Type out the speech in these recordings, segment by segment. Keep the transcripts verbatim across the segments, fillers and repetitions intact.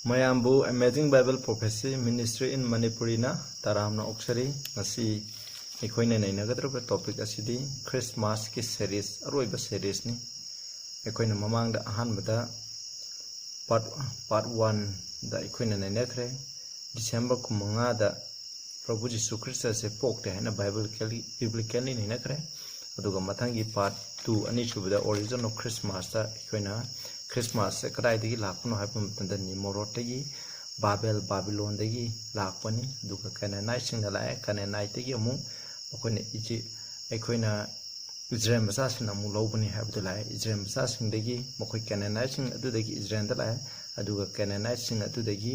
ꯃꯌꯥꯝꯕꯨ Amazing Bible Prophecy Ministry in Manipuriꯅ ꯇꯔꯥꯝꯅ ꯑꯣꯛꯆꯔꯤ꯫ ꯉꯁꯤ ꯑꯩꯈꯣꯏꯅ ꯅꯩꯅꯒꯗꯧꯔꯤꯕ topic ꯑꯁꯤꯗꯤ Christmasꯀꯤ series, ꯑꯔꯣꯏꯕ seriesꯅꯤ꯫ ꯑꯩꯈꯣꯏꯅ ꯃꯃꯥꯡꯗ ꯑꯍꯥꯟꯕꯗ part, part oneꯗ ꯑꯩꯈꯣꯏꯅ ꯅꯩꯅꯈ꯭ꯔꯦ꯫ December ꯀꯨꯟꯃꯉꯥꯗ ꯄ꯭ꯔꯚꯨ ꯖꯤꯁꯨ ꯈ꯭ꯔꯤꯁꯇꯁꯦ ꯄꯣꯛꯇꯦ ꯍꯥꯏꯅ Bible, biblically ꯅꯩꯅꯈ꯭ꯔꯦ꯫ ꯑꯗꯨꯒ ꯃꯊꯪꯒꯤ part two, ꯑꯅꯤꯁꯨꯕꯗ Origin of Christmasꯇ ꯑꯩꯈꯣꯏꯅ Christmasꯁꯦ ꯀꯗꯥꯏꯗꯒꯤ ꯂꯥꯛꯄꯅꯣ ꯍꯥꯏꯕ ꯃꯇꯝꯗ ꯅꯤꯃꯣꯔꯣꯠꯇꯒꯤ, ꯕꯥꯕꯦꯜ, ꯕꯥꯕꯤꯂꯣꯟꯗꯒꯤ ꯂꯥꯛꯄꯅꯤ꯫ ꯑꯗꯨꯒ Canaaniteꯁꯤꯡꯅ ꯂꯥꯛꯑꯦ꯫ Canaaniteꯇꯒꯤ ꯑꯃꯨꯛ ꯑꯩꯈꯣꯏꯅ ꯏꯖꯤ-, ꯑꯩꯈꯣꯏꯅ ꯏꯖꯔꯦꯜ ꯃꯆꯥꯁꯤꯡꯅ ꯑꯃꯨꯛ ꯂꯧꯕꯅꯤ ꯍꯥꯏꯕꯗꯨ ꯂꯥꯛꯑꯦ꯫ ꯏꯖꯔꯦꯜ ꯃꯆꯥꯁꯤꯡꯗꯒꯤ, ꯃꯈꯣꯏ Canaaniteꯁꯤꯡ ꯑꯗꯨꯗꯒꯤ ꯏꯖꯔꯦꯜꯗ ꯂꯥꯛꯑꯦ꯫ ꯑꯗꯨꯒ Canaaniteꯁꯤꯡ ꯑꯗꯨꯗꯒꯤ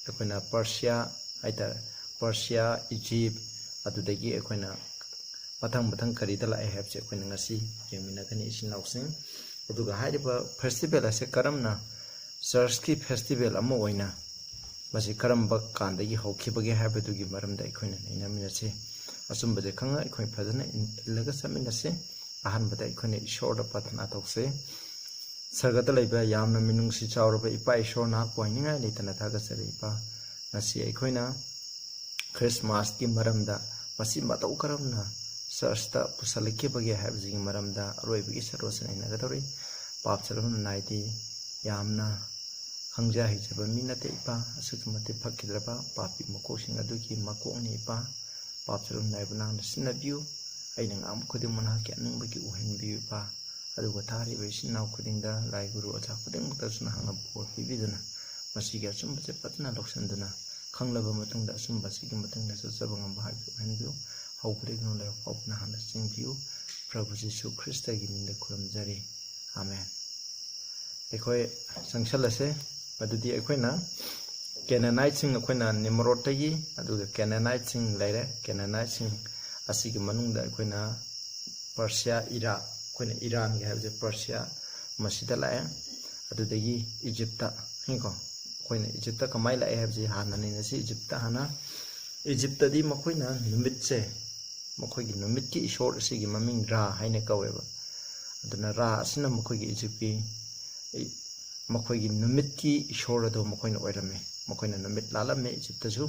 ꯑꯩꯈꯣꯏꯅ Persia ꯍꯥꯏꯇꯥꯔꯦ, Persia, Egypt, ꯑꯗꯨꯗꯒꯤ ꯑꯩꯈꯣꯏꯅ ꯃꯊꯪ ꯃꯊꯪ ꯀꯔꯤꯗ ꯂꯥꯛꯑꯦ ꯍꯥꯏꯕꯁꯦ ꯑꯩꯈꯣꯏꯅ ꯉꯁꯤ ꯌꯦꯡꯃꯤꯟꯅꯒꯅꯤ, ꯏꯆꯤꯟ ꯏꯅꯥꯎꯁꯤꯡ꯫ ꯑꯗꯨꯒ ꯍꯥꯏꯔꯤꯕ festival ꯑꯁꯦ ꯀꯔꯝꯅ churchꯀꯤ festival ꯑꯃ ꯑꯣꯏꯅ ꯃꯁꯤ ꯀꯔꯝꯕ ꯀꯥꯟꯗꯒꯤ ꯍꯧꯈꯤꯕꯒꯦ ꯍꯥꯏꯕꯗꯨꯒꯤ ꯃꯔꯝꯗ ꯑꯩꯈꯣꯏꯅ ꯅꯩꯅꯃꯤꯟꯅꯁꯤ꯫ ꯑꯆꯨꯝꯕꯁꯦ ꯈꯪꯉ ꯑꯩꯈꯣꯏ ꯐꯖꯅ ꯏꯜꯂꯒ ꯆꯠꯃꯤꯟꯅꯁꯤ꯫ ꯑꯍꯥꯟꯕꯗ ꯑꯩꯈꯣꯏꯅ ꯏꯁꯣꯔꯗ ꯄ꯭ꯔꯥꯊꯅꯥ ꯇꯧꯁꯤ꯫ ꯁꯔꯒꯗ ꯂꯩꯕ ꯌꯥꯝꯅ ꯃꯤꯅꯨꯡꯁꯤ ꯆꯥꯎꯔꯕ ꯏꯄꯥ ꯏꯁꯣꯔ, ꯅꯍꯥꯛꯄꯨ ꯍꯥꯏꯅꯤꯡꯉꯥꯏ ꯂꯩꯇꯅ ꯊꯥꯒꯠꯆꯔꯤ ꯏꯄꯥ꯫ ꯉꯁꯤ ꯑꯩꯈꯣꯏꯅ Christmasꯀꯤ ꯃꯔꯝꯗ, ꯃꯁꯤ ꯃꯇꯧ ꯀꯔꯝꯅ churchꯇ ꯄꯨꯁꯜꯂꯛꯈꯤꯕꯒꯦ ꯍꯥꯏꯕꯁꯤꯒꯤ ꯃꯔꯝꯗ ꯑꯔꯣꯏꯕꯒꯤ ꯁꯔꯨꯛ ꯑꯁꯤ ꯅꯩꯅꯒꯗꯧꯔꯤ꯫ ꯄꯥꯞ ꯆꯦꯜꯍꯧꯅ ꯅꯥꯏꯗꯦ꯫ ꯌꯥꯝꯅ ꯈꯪꯖ ꯍꯩꯖꯕ ꯃꯤ ꯅꯠꯇꯦ ꯏꯄꯥ꯫ ꯑꯁꯨꯛꯀꯤ ꯃꯇꯤꯛ ꯐꯈꯤꯗ꯭ꯔꯕ ꯄꯥꯄꯤ ꯃꯀꯣꯛꯁꯤꯡ ꯑꯗꯨꯒꯤ ꯃꯀꯣꯛꯅꯤ ꯏꯄꯥ꯫ ꯄꯥꯞ ꯆꯦꯜꯍꯧꯅ ꯅꯥꯏꯕꯨ ꯅꯍꯥꯛꯅ ꯁꯤꯟꯅꯕꯤꯌꯨ꯫ ꯑꯩꯅ ꯉꯥꯡꯕ ꯈꯨꯗꯤꯡꯃꯛ ꯅꯍꯥꯛꯀꯤ ꯑꯅꯤꯡꯕꯒꯤ ꯑꯣꯏꯍꯟꯕꯤꯌꯨ ꯏꯄꯥ꯫ ꯑꯗꯨꯒ ꯊꯥꯔꯤꯕ ꯏꯆꯤꯟ ꯏꯅꯥꯎ ꯈꯨꯗꯤꯡꯗ, ꯂꯥꯏ ꯒꯨꯔꯨ ꯑꯣꯖꯥ ꯈꯨꯗꯤꯡꯃꯛꯇꯁꯨ ꯅꯍꯥꯛꯅ ꯕꯣꯔ ꯄꯤꯕꯤꯗꯨꯅ, ꯃꯁꯤꯒꯤ ꯑꯆꯨꯝꯕꯁꯦ ꯐꯖꯅ ꯂꯧꯁꯤꯟꯗꯨꯅ, ꯈꯪꯂꯕ ꯃꯇꯨꯡꯗ ꯑꯆꯨꯝꯕ ꯑꯁꯤꯒꯤ ꯃꯇꯨꯡꯗ ꯆꯠꯆꯕ ꯉꯝꯕ ꯍꯥꯏꯕꯗꯨ ꯑꯣꯏꯍꯟꯕꯤꯌꯨ꯫ ꯍꯧꯕꯗꯒꯤ ꯂꯣꯏꯕ ꯐꯥꯎꯕ ꯅꯍꯥꯛꯅ ꯆꯦꯟꯕꯤꯌꯨ꯫ ꯄ꯭ꯔꯚꯨ ꯖꯤꯁꯨ ꯈ꯭ꯔꯤꯁꯇꯒꯤ ꯃꯤꯡꯗ ꯈꯨꯔꯨꯝꯖꯔꯤ꯫ ꯑꯥꯃꯦꯟ꯫ ꯑꯩꯈꯣꯏ ꯆꯪꯁꯜꯂꯁꯦ꯫ ꯃꯗꯨꯗꯤ ꯑꯩꯈꯣꯏꯅ Canaaniteꯁꯤꯡ, ꯑꯩꯈꯣꯏꯅ ꯅꯤꯃꯔꯣꯠꯇꯒꯤ, ꯑꯗꯨꯒ Canaaniteꯁꯤꯡ ꯂꯩꯔꯦ꯫ Canaaniteꯁꯤꯡ ꯑꯁꯤꯒꯤ ꯃꯅꯨꯡꯗ ꯑꯩꯈꯣꯏꯅ Persia, ꯏꯔꯥ, ꯑꯩꯈꯣꯏꯅ ꯏꯔꯥꯟꯒꯤ ꯍꯥꯏꯕꯁꯦ Persia, ꯃꯁꯤꯗ ꯂꯥꯛꯑꯦ꯫ ꯑꯗꯨꯗꯒꯤ ꯏꯖꯤꯞꯇ, ꯍꯥꯏꯀꯣ, ꯑꯩꯈꯣꯏꯅ ꯏꯖꯤꯞꯇ ꯀꯃꯥꯏꯅ ꯂꯥꯛꯑꯦ ꯍꯥꯏꯕꯁꯤ ꯍꯥꯟꯅ ꯅꯩꯅꯁꯤ꯫ ꯏꯖꯤꯞꯇ ꯍꯥꯟꯅ, ꯏꯖꯤꯞꯇꯗꯤ ꯃꯈꯣꯏꯅ ꯅꯨꯃꯤꯠꯁꯦ, ꯃꯈꯣꯏꯒꯤ ꯅꯨꯃꯤꯠꯀꯤ ꯏꯁꯣꯔ ꯑꯁꯤꯒꯤ ꯃꯃꯤꯡ ꯔꯥ ꯍꯥꯏꯅ ꯀꯧꯋꯦꯕ꯫ ꯑꯗꯨꯅ ꯔꯥ ꯑꯁꯤꯅ ꯃꯈꯣꯏꯒꯤ ꯏꯖꯤꯞꯀꯤ, ꯏ-, ꯃꯈꯣꯏꯒꯤ ꯅꯨꯃꯤꯠꯀꯤ ꯏꯁꯣꯔ ꯑꯗꯣ ꯃꯈꯣꯏꯅ ꯑꯣꯏꯔꯝꯃꯤ꯫ ꯃꯈꯣꯏꯅ ꯅꯨꯃꯤꯠ ꯂꯥꯠꯂꯝꯃꯤ ꯏꯖꯤꯞꯇꯁꯨ꯫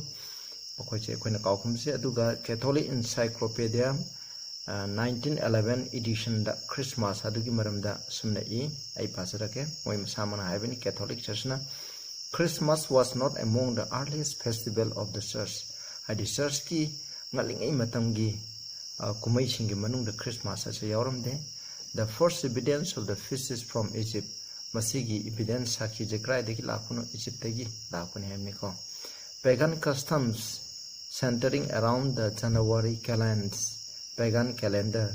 ꯃꯈꯣꯏꯁꯦ ꯑꯩꯈꯣꯏꯅ ꯀꯥꯎꯐꯝꯁꯦ꯫ ꯑꯗꯨꯒ Catholic Encyclopedia, ꯑ, nineteen eleven editionꯗ Christmas ꯑꯗꯨꯒꯤ ꯃꯔꯝꯗ ꯑꯁꯨꯝꯅ ꯏ, ꯑꯩ ꯄꯥꯖꯔꯛꯀꯦ꯫ ꯃꯣꯏ ꯃꯁꯥꯃꯛꯅ ꯍꯥꯏꯕꯅꯤ, Catholic Churchꯅ, "Christmas was not among the earliest festival of the church", ꯍꯥꯏꯗꯤ churchꯀꯤ ꯉꯜꯂꯤꯉꯩ ꯃꯇꯝꯒꯤ, ꯑ, ꯀꯨꯝꯍꯩꯁꯤꯡꯒꯤ ꯃꯅꯨꯡꯗ Christmas ꯑꯁꯤ ꯌꯥꯎꯔꯝꯗꯦ꯫ "The first evidence of the feast is from Egypt", ꯃꯁꯤꯒꯤ evidence, ꯁꯥꯈꯤꯁꯦ ꯀꯗꯥꯏꯗꯒꯤ ꯂꯥꯛꯄꯅꯣ? ꯏꯖꯤꯞꯇꯒꯤ ꯂꯥꯛꯄꯅꯤ ꯍꯥꯏꯕꯅꯤꯀꯣ꯫ Pagan customs centering around the January calends, pagan calendar,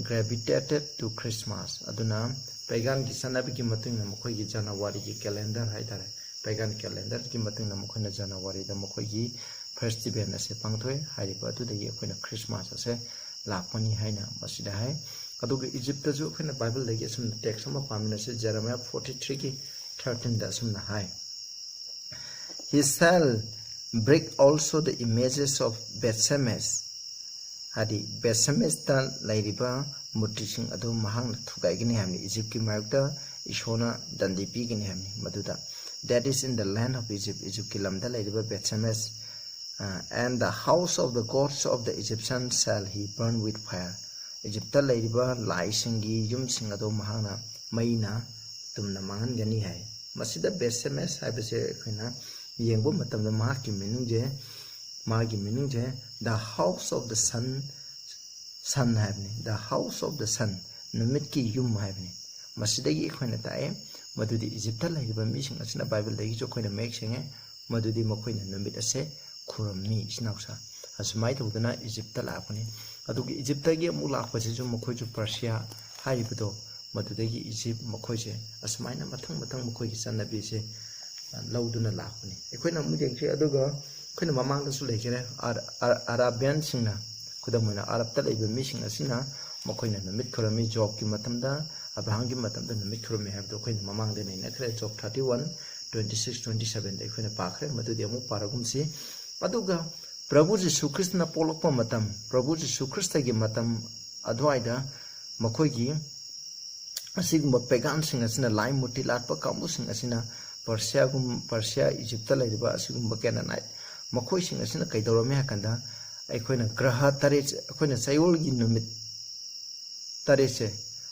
gravitated to Christmas꯫ ꯑꯗꯨꯅ paganꯒꯤ ꯆꯠꯅꯕꯤꯒꯤ ꯃꯇꯨꯡ ꯏꯟꯅ ꯃꯈꯣꯏꯒꯤ ꯖꯅꯋꯥꯔꯤꯒꯤ calendar ꯍꯥꯏꯇꯥꯔꯦ, pagan calendarꯒꯤ ꯃꯇꯨꯡ ꯏꯟꯅ ꯃꯈꯣꯏꯅ ꯖꯅꯋꯥꯔꯤꯗ ꯃꯈꯣꯏꯒꯤ festival ꯑꯁꯦ ꯄꯥꯡꯊꯣꯛꯑꯦ꯫ ꯍꯥꯏꯔꯤꯕ ꯑꯗꯨꯗꯒꯤ ꯑꯩꯈꯣꯏꯅ Christmas ꯑꯁꯦ ꯂꯥꯛꯄꯅꯤ ꯍꯥꯏꯅ ꯃꯁꯤꯗ ꯍꯥꯏ꯫ ꯑꯗꯨꯒ ꯏꯖꯤꯞꯇꯁꯨ ꯑꯩꯈꯣꯏꯅ Bibleꯗꯒꯤ ꯑꯁꯨꯝꯅ text ꯑꯃ ꯄꯥꯃꯤꯟꯅꯁꯤ, Jeremiah forty threeꯒꯤ thirteenꯗ ꯑꯁꯨꯝꯅ ꯍꯥꯏ, "He shall break also the images of Bethsemes", ꯍꯥꯏꯗꯤ Bethsemesꯇ ꯂꯩꯔꯤꯕ ꯃꯨꯔꯇꯤꯁꯤꯡ ꯑꯗꯨ ꯃꯍꯥꯛꯅ ꯊꯨꯒꯥꯏꯒꯅꯤ ꯍꯥꯏꯕꯅꯤ꯫ ꯏꯖꯤꯞꯀꯤ ꯃꯥꯌꯣꯛꯇ ꯏꯁꯣꯔꯅ ꯗꯟꯗꯤ ꯄꯤꯒꯅꯤ ꯍꯥꯏꯕꯅꯤ ꯃꯗꯨꯗ꯫ "That is in the land of Egypt", ꯏꯖꯤꯞꯀꯤ ꯂꯝꯗ ꯂꯩꯔꯤꯕ Bethsemes, ꯑ, "and the house of the gods of the Egyptians shall he burn with fire", Egypt ꯂꯩꯔꯤꯕ ꯂꯥꯏꯁꯤꯡꯒꯤ ꯌꯨꯝꯁꯤꯡ ꯑꯗꯨ ꯃꯍꯥꯛꯅ ꯃꯩꯅ ꯇꯨꯝꯅ ꯃꯥꯡꯍꯟꯒꯅꯤ ꯍꯥꯏ꯫ ꯃꯁꯤꯗ Bethsemes ꯍꯥꯏꯕꯁꯦ ꯑꯩꯈꯣꯏꯅ ꯌꯦꯡꯕ ꯃꯇꯝꯗ ꯃꯍꯥꯛꯀꯤ meaningꯁꯦ, ꯃꯥꯒꯤ meaningꯁꯦ "the house of the sun", sun ꯍꯥꯏꯕꯅꯤ, "the house of the sun", ꯅꯨꯃꯤꯠꯀꯤ ꯌꯨꯝ ꯍꯥꯏꯕꯅꯤ꯫ ꯃꯁꯤꯗꯒꯤ ꯑꯩꯈꯣꯏꯅ ꯇꯥꯛꯑꯦ ꯃꯗꯨꯗꯤ ꯏꯖꯤꯞꯇ ꯂꯩꯔꯤꯕ ꯃꯤꯁꯤꯡ ꯑꯁꯤꯅ, Bibleꯗꯒꯤꯁꯨ ꯑꯩꯈꯣꯏꯅ ꯃꯌꯦꯛ ꯁꯦꯡꯉꯦ ꯃꯗꯨꯗꯤ ꯃꯈꯣꯏꯅ ꯅꯨꯃꯤꯠ ꯑꯁꯦ ꯈꯨꯔꯨꯝꯃꯤ, ꯏꯆꯤꯟ ꯏꯅꯥꯎꯁꯥ꯫ ꯑꯁꯨꯃꯥꯏꯅ ꯇꯧꯗꯅ ꯏꯖꯤꯞꯇ ꯂꯥꯛꯄꯅꯤ꯫ ꯑꯗꯨꯒ ꯏꯖꯤꯞꯇꯒꯤ ꯑꯃꯨꯛ ꯂꯥꯛꯄꯁꯤꯁꯨ ꯃꯈꯣꯏꯁꯨ ꯄꯔꯁꯤꯌꯥ ꯍꯥꯏꯔꯤꯕꯗꯣ, ꯃꯗꯨꯗꯒꯤ ꯏꯖꯤꯞ, ꯃꯈꯣꯏꯁꯦ ꯑꯁꯨꯃꯥꯏꯅ ꯃꯊꯪ ꯃꯊꯪ ꯃꯈꯣꯏꯒꯤ ꯆꯠꯅꯕꯤꯁꯦ, ꯑ, ꯂꯧꯗꯨꯅ ꯂꯥꯛꯄꯅꯤ꯫ ꯑꯩꯈꯣꯏꯅ ꯑꯃꯨꯛ ꯌꯦꯡꯁꯤ꯫ ꯑꯗꯨꯒ ꯑꯩꯈꯣꯏꯅ ꯃꯃꯥꯡꯗꯁꯨ ꯂꯩꯈꯔꯦ, ꯑꯔ-, ꯑꯔ-, ꯑꯔꯥꯕꯤꯌꯥꯟꯁꯤꯡꯅ, ꯈꯨꯗꯝ ꯑꯣꯏꯅ ꯑꯔꯕꯇ ꯂꯩꯕ ꯃꯤꯁꯤꯡ ꯑꯁꯤꯅ ꯃꯈꯣꯏꯅ ꯅꯨꯃꯤꯠ ꯈꯨꯔꯝꯃꯤ꯫ ꯖꯣꯕꯀꯤ ꯃꯇꯝꯗ, ꯑꯕ꯭ꯔꯥꯍꯝꯒꯤ ꯃꯇꯝꯗ ꯅꯨꯃꯤꯠ ꯈꯨꯔꯝꯃꯤ ꯍꯥꯏꯕꯗꯣ ꯑꯩꯈꯣꯏꯅ ꯃꯃꯥꯡꯗ ꯅꯩꯅꯈ꯭ꯔꯦ꯫ Job thirty one, twenty six, twenty sevenꯗ ꯑꯩꯈꯣꯏꯅ ꯄꯥꯈ꯭ꯔꯦ, ꯃꯗꯨꯗꯤ ꯑꯃꯨꯛ ꯄꯥꯔꯒꯨꯝꯁꯤ꯫ ꯑꯗꯨꯒ ꯄ꯭ꯔꯚꯨ ꯖꯤꯁꯨ ꯈ꯭ꯔꯤꯁꯇꯅ ꯄꯣꯛꯂꯛꯄ ꯃꯇꯝ, ꯄ꯭ꯔꯚꯨ ꯖꯤꯁꯨ ꯈ꯭ꯔꯤꯁꯇꯒꯤ ꯃꯇꯝ ꯑꯗꯨꯋꯥꯏꯗ ꯃꯈꯣꯏꯒꯤ ꯑꯁꯤꯒꯨꯝꯕ ꯄꯦꯒꯥꯟꯁꯤꯡ ꯑꯁꯤꯅ, ꯂꯥꯏ ꯃꯨꯔꯇꯤ ꯂꯥꯠꯄ ꯀꯥꯡꯕꯨꯁꯤꯡ ꯑꯁꯤꯅ, ꯄꯔꯁꯤꯌꯥꯒꯨꯝ ꯄꯔꯁꯤꯌꯥ, ꯏꯖꯤꯞꯇ ꯂꯩꯔꯤꯕ ꯑꯁꯤꯒꯨꯝꯕ ꯀꯦꯅꯥꯅꯥꯏꯠ, ꯃꯈꯣꯏꯁꯤꯡ ꯑꯁꯤꯅ ꯀꯩꯗꯧꯔꯝꯃꯤ ꯍꯥꯏ ꯀꯥꯟꯗ, ꯑꯩꯈꯣꯏꯅ ꯒ꯭ꯔꯍ ꯇꯔꯦꯠ, ꯑꯩꯈꯣꯏꯅ ꯆꯌꯣꯜꯒꯤ ꯅꯨꯃꯤꯠ ꯇꯔꯦꯠꯁꯦ,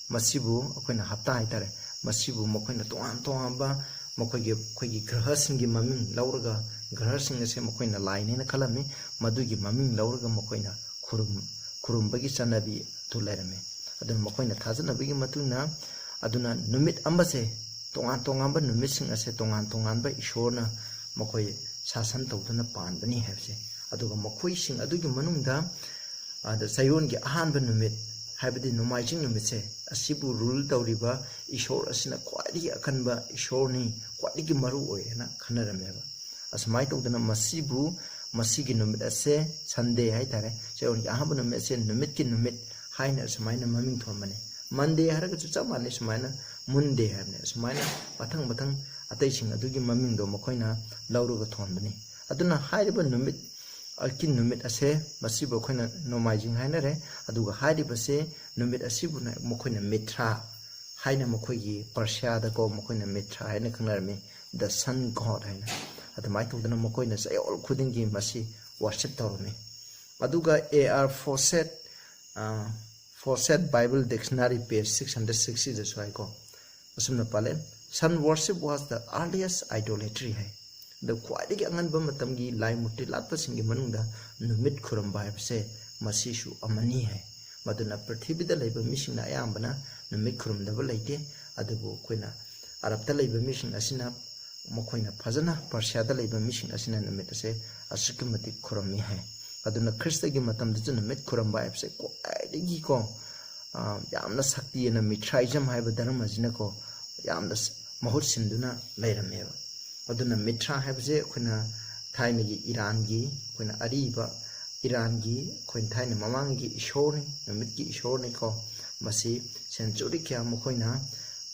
ꯃꯁꯤꯕꯨ ꯑꯩꯈꯣꯏꯅ ꯍꯞꯇꯥ ꯍꯥꯏꯇꯥꯔꯦ, ꯃꯁꯤꯕꯨ ꯃꯈꯣꯏꯅ ꯇꯣꯉꯥꯟ ꯇꯣꯉꯥꯟꯕ ꯃꯈꯣꯏꯒꯤ, ꯑꯩꯈꯣꯏꯒꯤ ꯒ꯭ꯔꯍꯁꯤꯡꯒꯤ ꯃꯃꯤꯡ ꯂꯧꯔꯒ, ꯒ꯭ꯔꯍꯁꯤꯡ ꯑꯁꯦ ꯃꯈꯣꯏꯅ ꯂꯥꯏꯅꯦꯅ ꯈꯜꯂꯝꯃꯤ, ꯃꯗꯨꯒꯤ ꯃꯃꯤꯡ ꯂꯧꯔꯒ ꯃꯈꯣꯏꯅ ꯈꯨꯔꯨꯝ-, ꯈꯨꯔꯨꯝꯕꯒꯤ ꯆꯠꯅꯕꯤ ꯑꯗꯨ ꯂꯩꯔꯝꯃꯤ꯫ ꯑꯗꯨꯅ ꯃꯈꯣꯏꯅ ꯊꯥꯖꯅꯕꯒꯤ ꯃꯇꯨꯡ ꯏꯟꯅ, ꯑꯗꯨꯅ ꯅꯨꯃꯤꯠ ꯑꯃꯁꯦ, ꯇꯣꯉꯥꯟ ꯇꯣꯉꯥꯟꯕ ꯅꯨꯃꯤꯠꯁꯤꯡ ꯑꯁꯦ ꯇꯣꯉꯥꯟ ꯇꯣꯉꯥꯟꯕ ꯏꯁꯣꯔꯅ ꯃꯈꯣꯏ ꯁꯥꯁꯟ ꯇꯧꯗꯨꯅ ꯄꯥꯟꯕꯅꯤ ꯍꯥꯏꯕꯁꯦ, ꯑꯗꯨꯒ ꯃꯈꯣꯏꯁꯤꯡ ꯑꯗꯨꯒꯤ ꯃꯅꯨꯡꯗ, ꯑꯗ ꯆꯌꯣꯜꯒꯤ ꯑꯍꯥꯟꯕ ꯅꯨꯃꯤꯠ, ꯍꯥꯏꯕꯗꯤ ꯅꯣꯡꯃꯥꯏꯖꯤꯡ ꯅꯨꯃꯤꯠꯁꯦ, ꯑꯁꯤꯕꯨ ꯔꯨꯜ ꯇꯧꯔꯤꯕ ꯏꯁꯣꯔ ꯑꯁꯤꯅ ꯈ꯭ꯋꯥꯏꯗꯒꯤ ꯑꯀꯟꯕ ꯏꯁꯣꯔꯅꯤ, ꯈ꯭ꯋꯥꯏꯗꯒꯤ ꯃꯔꯨ ꯑꯣꯏ ꯍꯥꯏꯅ ꯈꯟꯅꯔꯝꯃꯦꯕ꯫ ꯑꯁꯨꯃꯥꯏꯅ ꯇꯧꯗꯅ ꯃꯁꯤꯕꯨ, ꯃꯁꯤꯒꯤ ꯅꯨꯃꯤꯠ ꯑꯁꯦ ꯁꯟꯗꯦ ꯍꯥꯏꯇꯥꯔꯦ, ꯆꯌꯣꯜꯒꯤ ꯑꯍꯥꯟꯕ ꯅꯨꯃꯤꯠ ꯑꯁꯦ ꯅꯨꯃꯤꯠꯀꯤ ꯅꯨꯃꯤꯠ ꯍꯥꯏꯅ ꯑꯁꯨꯃꯥꯏꯅ ꯃꯃꯤꯡ ꯊꯣꯟꯕꯅꯤ꯫ ꯃꯟꯗꯦ ꯍꯥꯏꯔꯒꯁꯨ ꯆꯞ ꯃꯥꯟꯅꯩ, ꯁꯨꯃꯥꯏꯅ ꯃꯨꯟꯗꯦ ꯍꯥꯏꯕꯅꯤ꯫ ꯑꯁꯨꯃꯥꯏꯅ ꯃꯊꯪ ꯃꯊꯪ ꯑꯇꯩꯁꯤꯡ ꯑꯗꯨꯒꯤ ꯃꯃꯤꯡꯗꯣ ꯃꯈꯣꯏꯅ ꯂꯧꯔꯒ ꯊꯣꯟꯕꯅꯤ꯫ ꯑꯗꯨꯅ ꯍꯥꯏꯔꯤꯕ ꯅꯨꯃꯤꯠ, ꯑꯀꯤ ꯅꯨꯃꯤꯠ ꯑꯁꯦ, ꯃꯁꯤꯕꯨ ꯑꯩꯈꯣꯏꯅ ꯅꯣꯡꯃꯥꯏꯖꯤꯡ ꯍꯥꯏꯅꯔꯦ꯫ ꯑꯗꯨꯒ ꯍꯥꯏꯔꯤꯕꯁꯦ, ꯅꯨꯃꯤꯠ ꯑꯁꯤꯕꯨꯅ ꯃꯈꯣꯏꯅ ꯃꯤꯊ꯭ꯔꯥ ꯍꯥꯏꯅ, ꯃꯈꯣꯏꯒꯤ ꯄꯔꯁꯤꯌꯥꯗꯀꯣ, ꯃꯈꯣꯏꯅ ꯃꯤꯊ꯭ꯔꯥ ꯍꯥꯏꯅ ꯈꯪꯅꯔꯝꯃꯤ, the sun god ꯍꯥꯏꯅ꯫ ꯑꯗꯨꯃꯥꯏꯅ ꯇꯧꯗꯅ ꯃꯈꯣꯏꯅ ꯆꯌꯣꯜ ꯈꯨꯗꯤꯡꯒꯤ ꯃꯁꯤ ꯋꯥꯔꯁꯤꯞ ꯇꯧꯔꯝꯃꯤ꯫ ꯑꯗꯨꯒ A R Fawcett, ꯑ, Fawcett Bible Dictionary page six hundred sixty ꯗꯁꯨ ꯍꯥꯏꯀꯣ, ꯑꯁꯨꯝꯅ ꯄꯥꯜꯂꯦ, "Sun worship was the earliest idolatry" ꯍꯥꯏ꯫ ꯑꯗ ꯈ꯭ꯋꯥꯏꯗꯒꯤ ꯑꯉꯟꯕ ꯃꯇꯝꯒꯤ ꯂꯥꯏ ꯃꯨꯔꯇꯤ ꯂꯥꯠꯄꯁꯤꯡꯒꯤ ꯃꯅꯨꯡꯗ ꯅꯨꯃꯤꯠ ꯈꯨꯔꯨꯝꯕ ꯍꯥꯏꯕꯁꯦ ꯃꯁꯤꯁꯨ ꯑꯃꯅꯤ ꯍꯥꯏ꯫ ꯃꯗꯨꯅ ꯄ꯭ꯔꯤꯊꯤꯕꯤꯗ ꯂꯩꯕ ꯃꯤꯁꯤꯡꯅ ꯑꯌꯥꯝꯕꯅ ꯅꯨꯃꯤꯠ ꯈꯨꯔꯨꯝꯗꯕ ꯂꯩꯇꯦ, ꯑꯗꯨꯕꯨ ꯑꯩꯈꯣꯏꯅ ꯑꯔꯕꯇ ꯂꯩꯕ ꯃꯤꯁꯤꯡ ꯑꯁꯤꯅ ꯃꯈꯣꯏꯅ ꯐꯖꯅ, ꯄꯔꯁꯤꯌꯥꯗ ꯂꯩꯕ ꯃꯤꯁꯤꯡ ꯑꯁꯤꯅ ꯅꯨꯃꯤꯠ ꯑꯁꯦ ꯑꯁꯨꯛꯀꯤ ꯃꯇꯤꯛ ꯈꯨꯔꯨꯝꯃꯤ ꯍꯥꯏ꯫ ꯑꯗꯨꯅ ꯈ꯭ꯔꯤꯁꯇꯒꯤ ꯃꯇꯝꯗꯁꯨ ꯅꯨꯃꯤꯠ ꯈꯨꯔꯨꯝꯕ ꯍꯥꯏꯕꯁꯦ ꯈ꯭ꯋꯥꯏꯗꯒꯤꯀꯣ, ꯑ, ꯌꯥꯝꯅ ꯁꯛꯇꯤ ꯑꯅ ꯃꯤꯊ꯭ꯔꯥꯏꯖꯝ ꯍꯥꯏꯕ ꯙꯔꯃꯁꯤꯅꯀꯣ ꯌꯥꯝꯅ ꯁ-, ꯃꯍꯨꯠ ꯁꯤꯟꯗꯨꯅ ꯂꯩꯔꯝꯃꯦꯕ꯫ ꯑꯗꯨꯅ ꯃꯤꯊ꯭ꯔꯥ ꯍꯥꯏꯕꯁꯦ ꯑꯩꯈꯣꯏꯅ ꯊꯥꯏꯅꯒꯤ ꯏꯔꯥꯟꯒꯤ, ꯑꯩꯈꯣꯏꯅ ꯑꯔꯤꯕ ꯏꯔꯥꯟꯒꯤ, ꯑꯩꯈꯣꯏꯅ ꯊꯥꯏꯅ ꯃꯃꯥꯡꯒꯤ ꯏꯁꯣꯔꯅꯤ, ꯅꯨꯃꯤꯠꯀꯤ ꯏꯁꯣꯔꯅꯤꯀꯣ꯫ ꯃꯁꯤ ꯁꯦꯟꯆꯨꯔꯤ ꯀꯌꯥ ꯃꯈꯣꯏꯅ,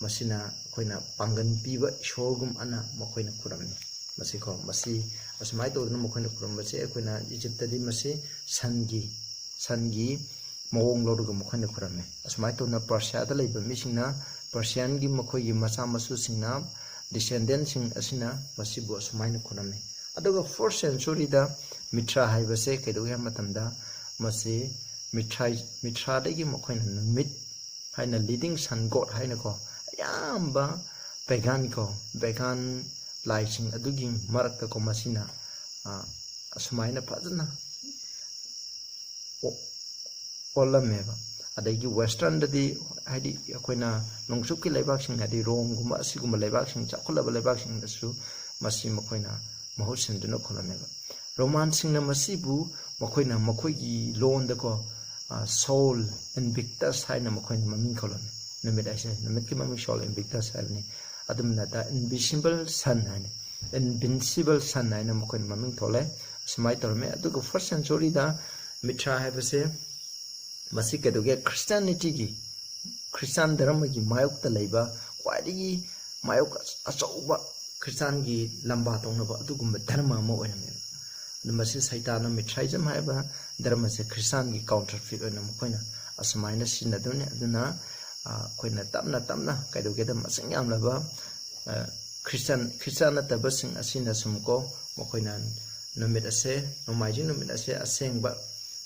ꯃꯁꯤꯅ ꯑꯩꯈꯣꯏꯅ ꯄꯥꯡꯒꯟ ꯄꯤꯕ ꯏꯁꯣꯔꯒꯨꯝ ꯑꯅ ꯃꯈꯣꯏꯅ ꯈꯨꯔꯝꯃꯤ꯫ ꯃꯁꯤꯀꯣ, ꯃꯁꯤ ꯑꯁꯨꯃꯥꯏꯅ ꯇꯧꯗꯅ ꯃꯈꯣꯏꯅ ꯈꯨꯔꯝꯕꯁꯦ, ꯑꯩꯈꯣꯏꯅ ꯏꯖꯤꯞꯇꯗꯤ ꯃꯁꯤ ꯁꯟꯒꯤ, ꯁꯟꯒꯤ ꯃꯑꯣꯡ ꯂꯧꯔꯒ ꯃꯈꯣꯏꯅ ꯈꯨꯔꯝꯃꯤ꯫ ꯑꯁꯨꯃꯥꯏꯅ ꯇꯧꯅ ꯄꯔꯁꯤꯌꯥꯗ ꯂꯩꯕ ꯃꯤꯁꯤꯡꯅ, ꯄꯔꯁꯤꯌꯥꯟꯒꯤ ꯃꯈꯣꯏꯒꯤ ꯃꯆꯥ ꯃꯁꯨꯁꯤꯡꯅ, ꯗꯤꯁꯦꯟꯗꯦꯟꯁꯤꯡ ꯑꯁꯤꯅ ꯃꯁꯤꯕꯨ ꯑꯁꯨꯃꯥꯏꯅ ꯈꯨꯔꯝꯃꯤ꯫ ꯑꯗꯨꯒ ꯐꯣꯔꯠ ꯁꯦꯟꯆꯨꯔꯤꯗ ꯃꯤꯊ꯭ꯔꯥ ꯍꯥꯏꯕꯁꯦ ꯀꯩꯗꯧꯒꯦ ꯍꯥꯏꯕ ꯃꯇꯝꯗ, ꯃꯁꯤ ꯃꯤꯊ꯭ꯔꯥꯏ ꯃꯤꯊ꯭ꯔꯥꯗꯒꯤ ꯃꯈꯣꯏꯅ ꯅꯨꯃꯤꯠ ꯍꯥꯏꯅ, ꯂꯤꯗꯤꯡ ꯁꯟ ꯒꯣꯗ ꯍꯥꯏꯅꯀꯣ, ꯑꯌꯥꯝꯕ ꯄꯦꯒꯥꯟ ꯀꯣ, ꯄꯦꯒꯥꯟ ꯂꯥꯏꯁꯤꯡ ꯑꯗꯨꯒꯤ ꯃꯔꯛꯇꯀꯣ, ꯃꯁꯤꯅ ꯑ, ꯑꯁꯨꯃꯥꯏꯅ ꯐꯖꯅ ꯑꯣ- ꯑꯣꯜꯂꯝꯃꯦꯕ꯫ ꯑꯗꯒꯤ ꯋꯦꯁꯇꯔꯟꯗꯗꯤ, ꯍꯥꯏꯗꯤ ꯑꯩꯈꯣꯏꯅ ꯅꯣꯡꯆꯨꯞꯀꯤ ꯂꯩꯕꯥꯛꯁꯤꯡ, ꯍꯥꯏꯗꯤ ꯔꯣꯝꯒꯨꯝꯕ ꯑꯁꯤꯒꯨꯝꯕ ꯂꯩꯕꯥꯛꯁꯤꯡ, ꯆꯥꯎꯈꯠꯂꯕ ꯂꯩꯕꯥꯛꯁꯤꯡꯗꯁꯨ ꯃꯁꯤ ꯃꯈꯣꯏꯅ ꯃꯍꯨꯠ ꯁꯤꯟꯗꯨꯅ ꯈꯨꯔꯝꯃꯦꯕ꯫ ꯔꯣꯃꯥꯟꯁꯤꯡꯅ ꯃꯁꯤꯕꯨ ꯃꯈꯣꯏꯅ ꯃꯈꯣꯏꯒꯤ ꯂꯣꯟꯗꯀꯣ, ꯁꯣꯜ ꯏꯟꯚꯤꯛꯇꯁ ꯍꯥꯏꯅ ꯃꯈꯣꯏꯅ ꯃꯃꯤꯡ ꯀꯧꯔꯝꯃꯤ꯫ ꯅꯨꯃꯤꯠ ꯍꯥꯏꯁꯦ, ꯅꯨꯃꯤꯠꯀꯤ ꯃꯃꯤꯡ ꯁꯣꯜ ꯏꯟꯚꯤꯛꯇꯁ ꯍꯥꯏꯕꯅꯤ꯫ ꯑꯗꯨꯝꯅ ꯗ ꯏꯟꯚꯤꯁꯤꯕꯜ ꯁꯟ ꯍꯥꯏꯅ, ꯏꯟꯚꯤꯟꯁꯤꯕꯜ ꯁꯟ ꯍꯥꯏꯅ ꯃꯈꯣꯏꯅ ꯃꯃꯤꯡ ꯊꯣꯜꯂꯦ꯫ ꯑꯁꯨꯃꯥꯏꯅ ꯇꯧꯔꯝꯃꯦ꯫ ꯑꯗꯨꯒ ꯐꯥꯔꯁ ꯁꯦꯟꯆꯨꯔꯤꯗ ꯃꯤꯊ꯭ꯔꯥ ꯍꯥꯏꯕꯁꯦ ꯃꯁꯤ ꯀꯩꯗꯧꯒꯦ, ꯈ꯭ꯔꯤꯁꯇꯤꯌꯥꯅꯤꯇꯤꯒꯤ, ꯈ꯭ꯔꯤꯁꯇꯥꯟ ꯙꯔꯃꯒꯤ ꯃꯥꯌꯣꯛꯇ ꯂꯩꯕ ꯈ꯭ꯋꯥꯏꯗꯒꯤ ꯃꯥꯌꯣꯛ ꯑꯆꯧꯕ, ꯈ꯭ꯔꯤꯁꯇꯥꯟꯒꯤ ꯂꯝꯕꯥ ꯇꯧꯅꯕ ꯑꯗꯨꯒꯨꯝꯕ ꯙꯔꯃ ꯑꯃ ꯑꯣꯏꯔꯝꯃꯦꯕ꯫ ꯑꯗꯨ ꯃꯁꯤ ꯁꯩꯇꯥꯟꯅ ꯃꯤꯊ꯭ꯔꯥꯏꯖꯝ ꯍꯥꯏꯕ ꯙꯔꯃꯁꯦ ꯈ꯭ꯔꯤꯁꯇꯥꯟꯒꯤ ꯀꯥꯎꯟꯇꯔꯐꯤꯠ ꯑꯣꯏꯅ ꯃꯈꯣꯏꯅ ꯑꯁꯨꯃꯥꯏꯅ ꯁꯤꯖꯤꯟꯅꯗꯕꯅꯤ꯫ ꯑꯗꯨꯅ ꯑ, ꯑꯩꯈꯣꯏꯅ ꯇꯞꯅ ꯇꯞꯅ ꯀꯩꯗꯧꯒꯦꯗ, ꯃꯁꯤꯡ ꯌꯥꯝꯂꯕ ꯑ, ꯈ꯭ꯔꯤꯁꯇꯥꯟ ꯈ꯭ꯔꯤꯁꯇꯥꯟ ꯅꯠꯇꯕꯁꯤꯡ ꯑꯁꯤꯅ ꯁꯨꯝ ꯀꯣ, ꯃꯈꯣꯏꯅ ꯅꯨꯃꯤꯠ ꯑꯁꯦ, ꯅꯣꯡꯃꯥꯏꯖꯤꯡ ꯅꯨꯃꯤꯠ ꯑꯁꯦ ꯑꯁꯦꯡꯕ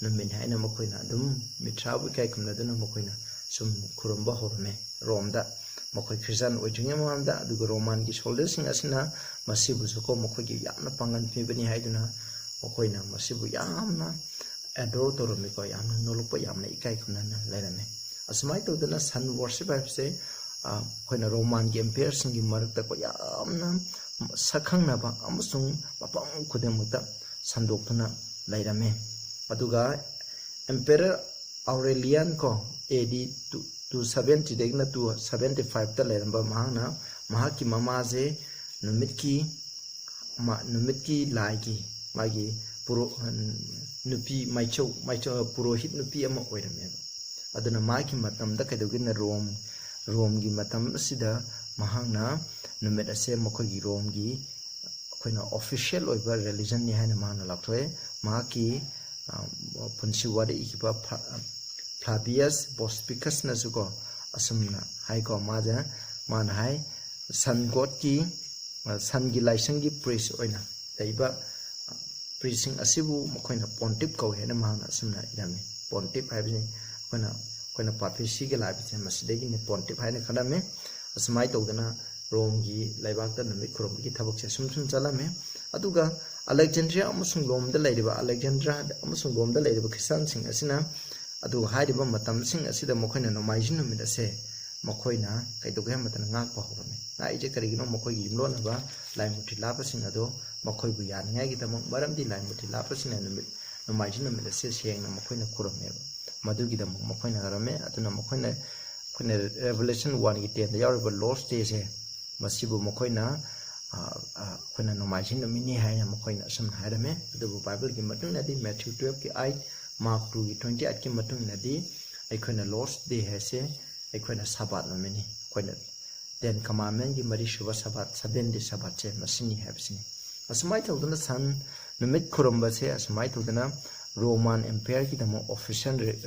ꯅꯨꯃꯤꯠꯅꯤ ꯍꯥꯏꯅ ꯃꯈꯣꯏꯅ ꯑꯗꯨꯝ ꯃꯤꯊ꯭ꯔꯥꯕꯨ ꯏꯀꯥꯏ ꯈꯨꯝꯅꯗꯨꯅ ꯃꯈꯣꯏꯅ ꯁꯨꯝ ꯈꯨꯔꯨꯝꯕ ꯍꯧꯔꯝꯃꯦ ꯔꯣꯝꯗ, ꯃꯈꯣꯏ ꯈ꯭ꯔꯤꯁꯇꯥꯟ ꯑꯣꯏꯗ꯭ꯔꯤꯉꯩ ꯃꯃꯥꯡꯗ꯫ ꯑꯗꯨꯒ ꯔꯣꯃꯥꯟꯒꯤ ꯁꯣꯜꯖꯔꯁꯤꯡ ꯑꯁꯤꯅ ꯃꯁꯤꯕꯨꯁꯨ ꯀꯣ, ꯃꯈꯣꯏꯒꯤ ꯌꯥꯝꯅ ꯄꯥꯡꯒꯜ ꯄꯤꯕꯅꯤ ꯍꯥꯏꯗꯨꯅ ꯃꯈꯣꯏꯅ ꯃꯁꯤꯕꯨ ꯌꯥꯝꯅ ꯑꯦꯗꯣꯔ ꯇꯧꯔꯝꯃꯤꯀꯣ, ꯌꯥꯝꯅ ꯅꯣꯂꯨꯛꯄ, ꯌꯥꯝꯅ ꯏꯀꯥꯏ ꯈꯨꯝꯅꯅ ꯂꯩꯔꯝꯃꯤ꯫ ꯑꯁꯨꯃꯥꯏꯅ ꯇꯧꯗꯅ ꯁꯟ ꯋꯔꯁꯤꯞ ꯍꯥꯏꯕꯁꯦ, ꯑ, ꯑꯩꯈꯣꯏꯅ ꯔꯣꯃꯥꯟꯒꯤ ꯑꯦꯝꯄꯤꯌꯔꯁꯤꯡꯒꯤ ꯃꯔꯛꯇꯀꯣ ꯌꯥꯝꯅ ꯁꯛꯈꯪꯅꯕ ꯑꯃꯁꯨꯡ ꯃꯐꯝ ꯈꯨꯗꯤꯡꯃꯛꯇ ꯁꯟꯗꯣꯛꯇꯨꯅ ꯂꯩꯔꯝꯃꯤ꯫ ꯑꯗꯨꯒ ꯑꯦꯝꯄꯦꯔꯔ ꯑꯥꯎꯔꯦꯂꯤꯌꯥꯟ ꯀꯣ, ꯑꯦ D two, two ꯁꯚꯦꯟꯇꯤꯗꯒꯤꯅ two seventy ꯐꯥꯏꯚꯇ ꯂꯩꯔꯝꯕ ꯃꯍꯥꯛꯅ, ꯃꯍꯥꯛꯀꯤ ꯃꯃꯥꯁꯦ ꯅꯨꯃꯤꯠꯀꯤ, ꯃ-, ꯅꯨꯃꯤꯠꯀꯤ ꯂꯥꯏꯒꯤ, ꯃꯥꯒꯤ ꯄꯨꯔꯣ-, ꯅꯨꯄꯤ ꯃꯥꯏꯆꯧ, ꯃꯥꯏꯆꯧ, ꯄꯨꯔꯣꯍꯤꯠ ꯅꯨꯄꯤ ꯑꯃ ꯑꯣꯏꯔꯝꯃꯦꯕ꯫ ꯑꯗꯨꯅ ꯃꯥꯒꯤ ꯃꯇꯝꯗ ꯀꯩꯗꯧꯒꯦꯅ ꯔꯣꯝ, ꯔꯣꯝꯒꯤ ꯃꯇꯝ ꯑꯁꯤꯗ ꯃꯍꯥꯛꯅ ꯅꯨꯃꯤꯠ ꯑꯁꯦ ꯃꯈꯣꯏꯒꯤ ꯔꯣꯝꯒꯤ ꯑꯩꯈꯣꯏꯅ ꯑꯣꯐꯤꯁꯤꯌꯦꯜ ꯑꯣꯏꯕ ꯔꯤꯂꯤꯖꯟꯅꯤ ꯍꯥꯏꯅ ꯃꯍꯥꯛꯅ ꯂꯥꯎꯊꯣꯛꯑꯦ꯫ ꯃꯍꯥꯛꯀꯤ, ꯑ, ꯄꯨꯟꯁꯤ ꯋꯥꯔꯤ ꯏꯈꯤꯕ ꯐ-, Octavius Vossapicusꯅꯁꯨ ꯀꯣ ꯑꯁꯨꯝꯅ ꯍꯥꯏꯀꯣ, ꯃꯥꯁꯦ, ꯃꯥꯅ ꯍꯥꯏ, ꯁꯟ ꯒꯣꯠꯀꯤ, ꯑ, ꯁꯟꯒꯤ ꯂꯥꯏꯁꯪꯒꯤ ꯄ꯭ꯔꯤꯁ ꯑꯣꯏꯅ ꯂꯩꯕ, ꯑ, ꯄ꯭ꯔꯤꯁꯁꯤꯡ ꯑꯁꯤꯕꯨ ꯃꯈꯣꯏꯅ ꯄꯣꯟꯇꯤꯞ ꯀꯧꯏ ꯍꯥꯏꯅ ꯃꯍꯥꯛꯅ ꯑꯁꯨꯝꯅ ꯏꯔꯝꯃꯤ꯫ ꯄꯣꯟꯇꯤꯞ ꯍꯥꯏꯕꯁꯤ ꯑꯩꯈꯣꯏꯅ, ꯑꯩꯈꯣꯏꯅ ꯄꯥꯄꯤꯁꯤꯒ ꯂꯥꯏꯕꯁꯦ ꯃꯁꯤꯗꯒꯤꯅꯤ ꯄꯣꯟꯇꯤꯞ ꯍꯥꯏꯅ ꯈꯜꯂꯝꯃꯤ꯫ ꯑꯁꯨꯃꯥꯏꯅ ꯇꯧꯗꯅ ꯔꯣꯝꯒꯤ ꯂꯩꯕꯥꯛꯇ ꯅꯨꯃꯤꯠ ꯈꯨꯔꯨꯝꯕꯒꯤ ꯊꯕꯛꯁꯦ ꯁꯨꯝ ꯁꯨꯝ ꯆꯠꯂꯝꯃꯤ꯫ ꯑꯗꯨꯒ ꯑꯂꯦꯛꯖꯦꯟꯗ꯭ꯔꯤꯌꯥ ꯑꯃꯁꯨꯡ ꯔꯣꯝꯗ ꯂꯩꯔꯤꯕ, ꯑꯂꯦꯛꯖꯦꯟꯗ꯭ꯔꯤꯌꯥ ꯑꯃꯁꯨꯡ ꯔꯣꯝꯗ ꯂꯩꯔꯤꯕ ꯈ꯭ꯔꯤꯁꯇꯥꯟꯁꯤꯡ ꯑꯁꯤꯅ, ꯑꯗꯨꯒ ꯍꯥꯏꯔꯤꯕ ꯃꯇꯝꯁꯤꯡ ꯑꯁꯤꯗ ꯃꯈꯣꯏꯅ ꯅꯣꯡꯃꯥꯏꯖꯤꯡ ꯅꯨꯃꯤꯠ ꯑꯁꯦ ꯃꯈꯣꯏꯅ ꯀꯩꯗꯧꯒꯦ ꯍꯥꯏꯕ ꯃꯇꯝꯗ ꯉꯥꯛꯄ ꯍꯧꯔꯝꯃꯤ꯫ ꯉꯥꯛꯏꯁꯦ ꯀꯔꯤꯒꯤꯅꯣ? ꯃꯈꯣꯏꯒꯤ ꯌꯨꯝꯂꯣꯟꯅꯕ ꯂꯥꯏ ꯃꯨꯔꯇꯤ ꯂꯥꯠꯄꯁꯤꯡ ꯑꯗꯣ ꯃꯈꯣꯏꯕꯨ ꯌꯥꯅꯤꯡꯉꯥꯏꯒꯤꯗꯃꯛ, ꯃꯔꯝꯗꯤ ꯂꯥꯏ ꯃꯨꯔꯇꯤ ꯂꯥꯠꯄꯁꯤꯡꯅ ꯅꯨꯃꯤꯠ, ꯅꯣꯡꯃꯥꯏꯖꯤꯡ ꯅꯨꯃꯤꯠ ꯑꯁꯦ ꯁꯦꯡꯅ ꯃꯈꯣꯏꯅ ꯈꯨꯔꯨꯝꯃꯦꯕ꯫ ꯃꯗꯨꯒꯤꯗꯃꯛ ꯃꯈꯣꯏꯅ ꯈꯨꯔꯝꯃꯦ꯫ ꯑꯗꯨꯅ ꯃꯈꯣꯏꯅ, ꯑꯩꯈꯣꯏꯅ Revelation one ꯒꯤ ten ꯗ ꯌꯥꯎꯔꯤꯕ Lord's Day ꯁꯦ, ꯃꯁꯤꯕꯨ ꯃꯈꯣꯏꯅ, ꯑ, ꯑ, ꯑꯩꯈꯣꯏꯅ ꯅꯣꯡꯃꯥꯏꯖꯤꯡ ꯅꯨꯃꯤꯠꯅꯤ ꯍꯥꯏꯅ ꯃꯈꯣꯏꯅ ꯑꯁꯨꯝꯅ ꯍꯥꯏꯔꯝꯃꯦ꯫ ꯑꯗꯨꯕꯨ ꯕꯥꯏꯕꯜꯒꯤ ꯃꯇꯨꯡ ꯏꯟꯅꯗꯤ Matthew twelve ꯀꯤ eight, Mark two ꯒꯤ twenty eight ꯀꯤ ꯃꯇꯨꯡ ꯏꯟꯅꯗꯤ ꯑꯩꯈꯣꯏꯅ Lord's Day ꯍꯥꯏꯁꯦ ꯑꯩꯈꯣꯏꯅ ꯁꯕꯥꯠ ꯅꯨꯃꯤꯠꯅꯤ, ꯑꯩꯈꯣꯏꯅ Ten Commandment ꯀꯤ ꯃꯔꯤꯁꯨꯕ ꯁꯕꯥꯠ, seventh day ꯁꯕꯥꯠꯁꯦ ꯃꯁꯤꯅꯤ ꯍꯥꯏꯕꯁꯤꯅꯤ꯫ ꯑꯁꯨꯃꯥꯏꯅ ꯇꯧꯗꯅ ꯁꯟ, ꯅꯨꯃꯤꯠ ꯈꯨꯔꯨꯝꯕꯁꯦ ꯑꯁꯨꯃꯥꯏꯅ ꯇꯧꯗꯅ Roman Empire ꯒꯤꯗꯃꯛ official re-,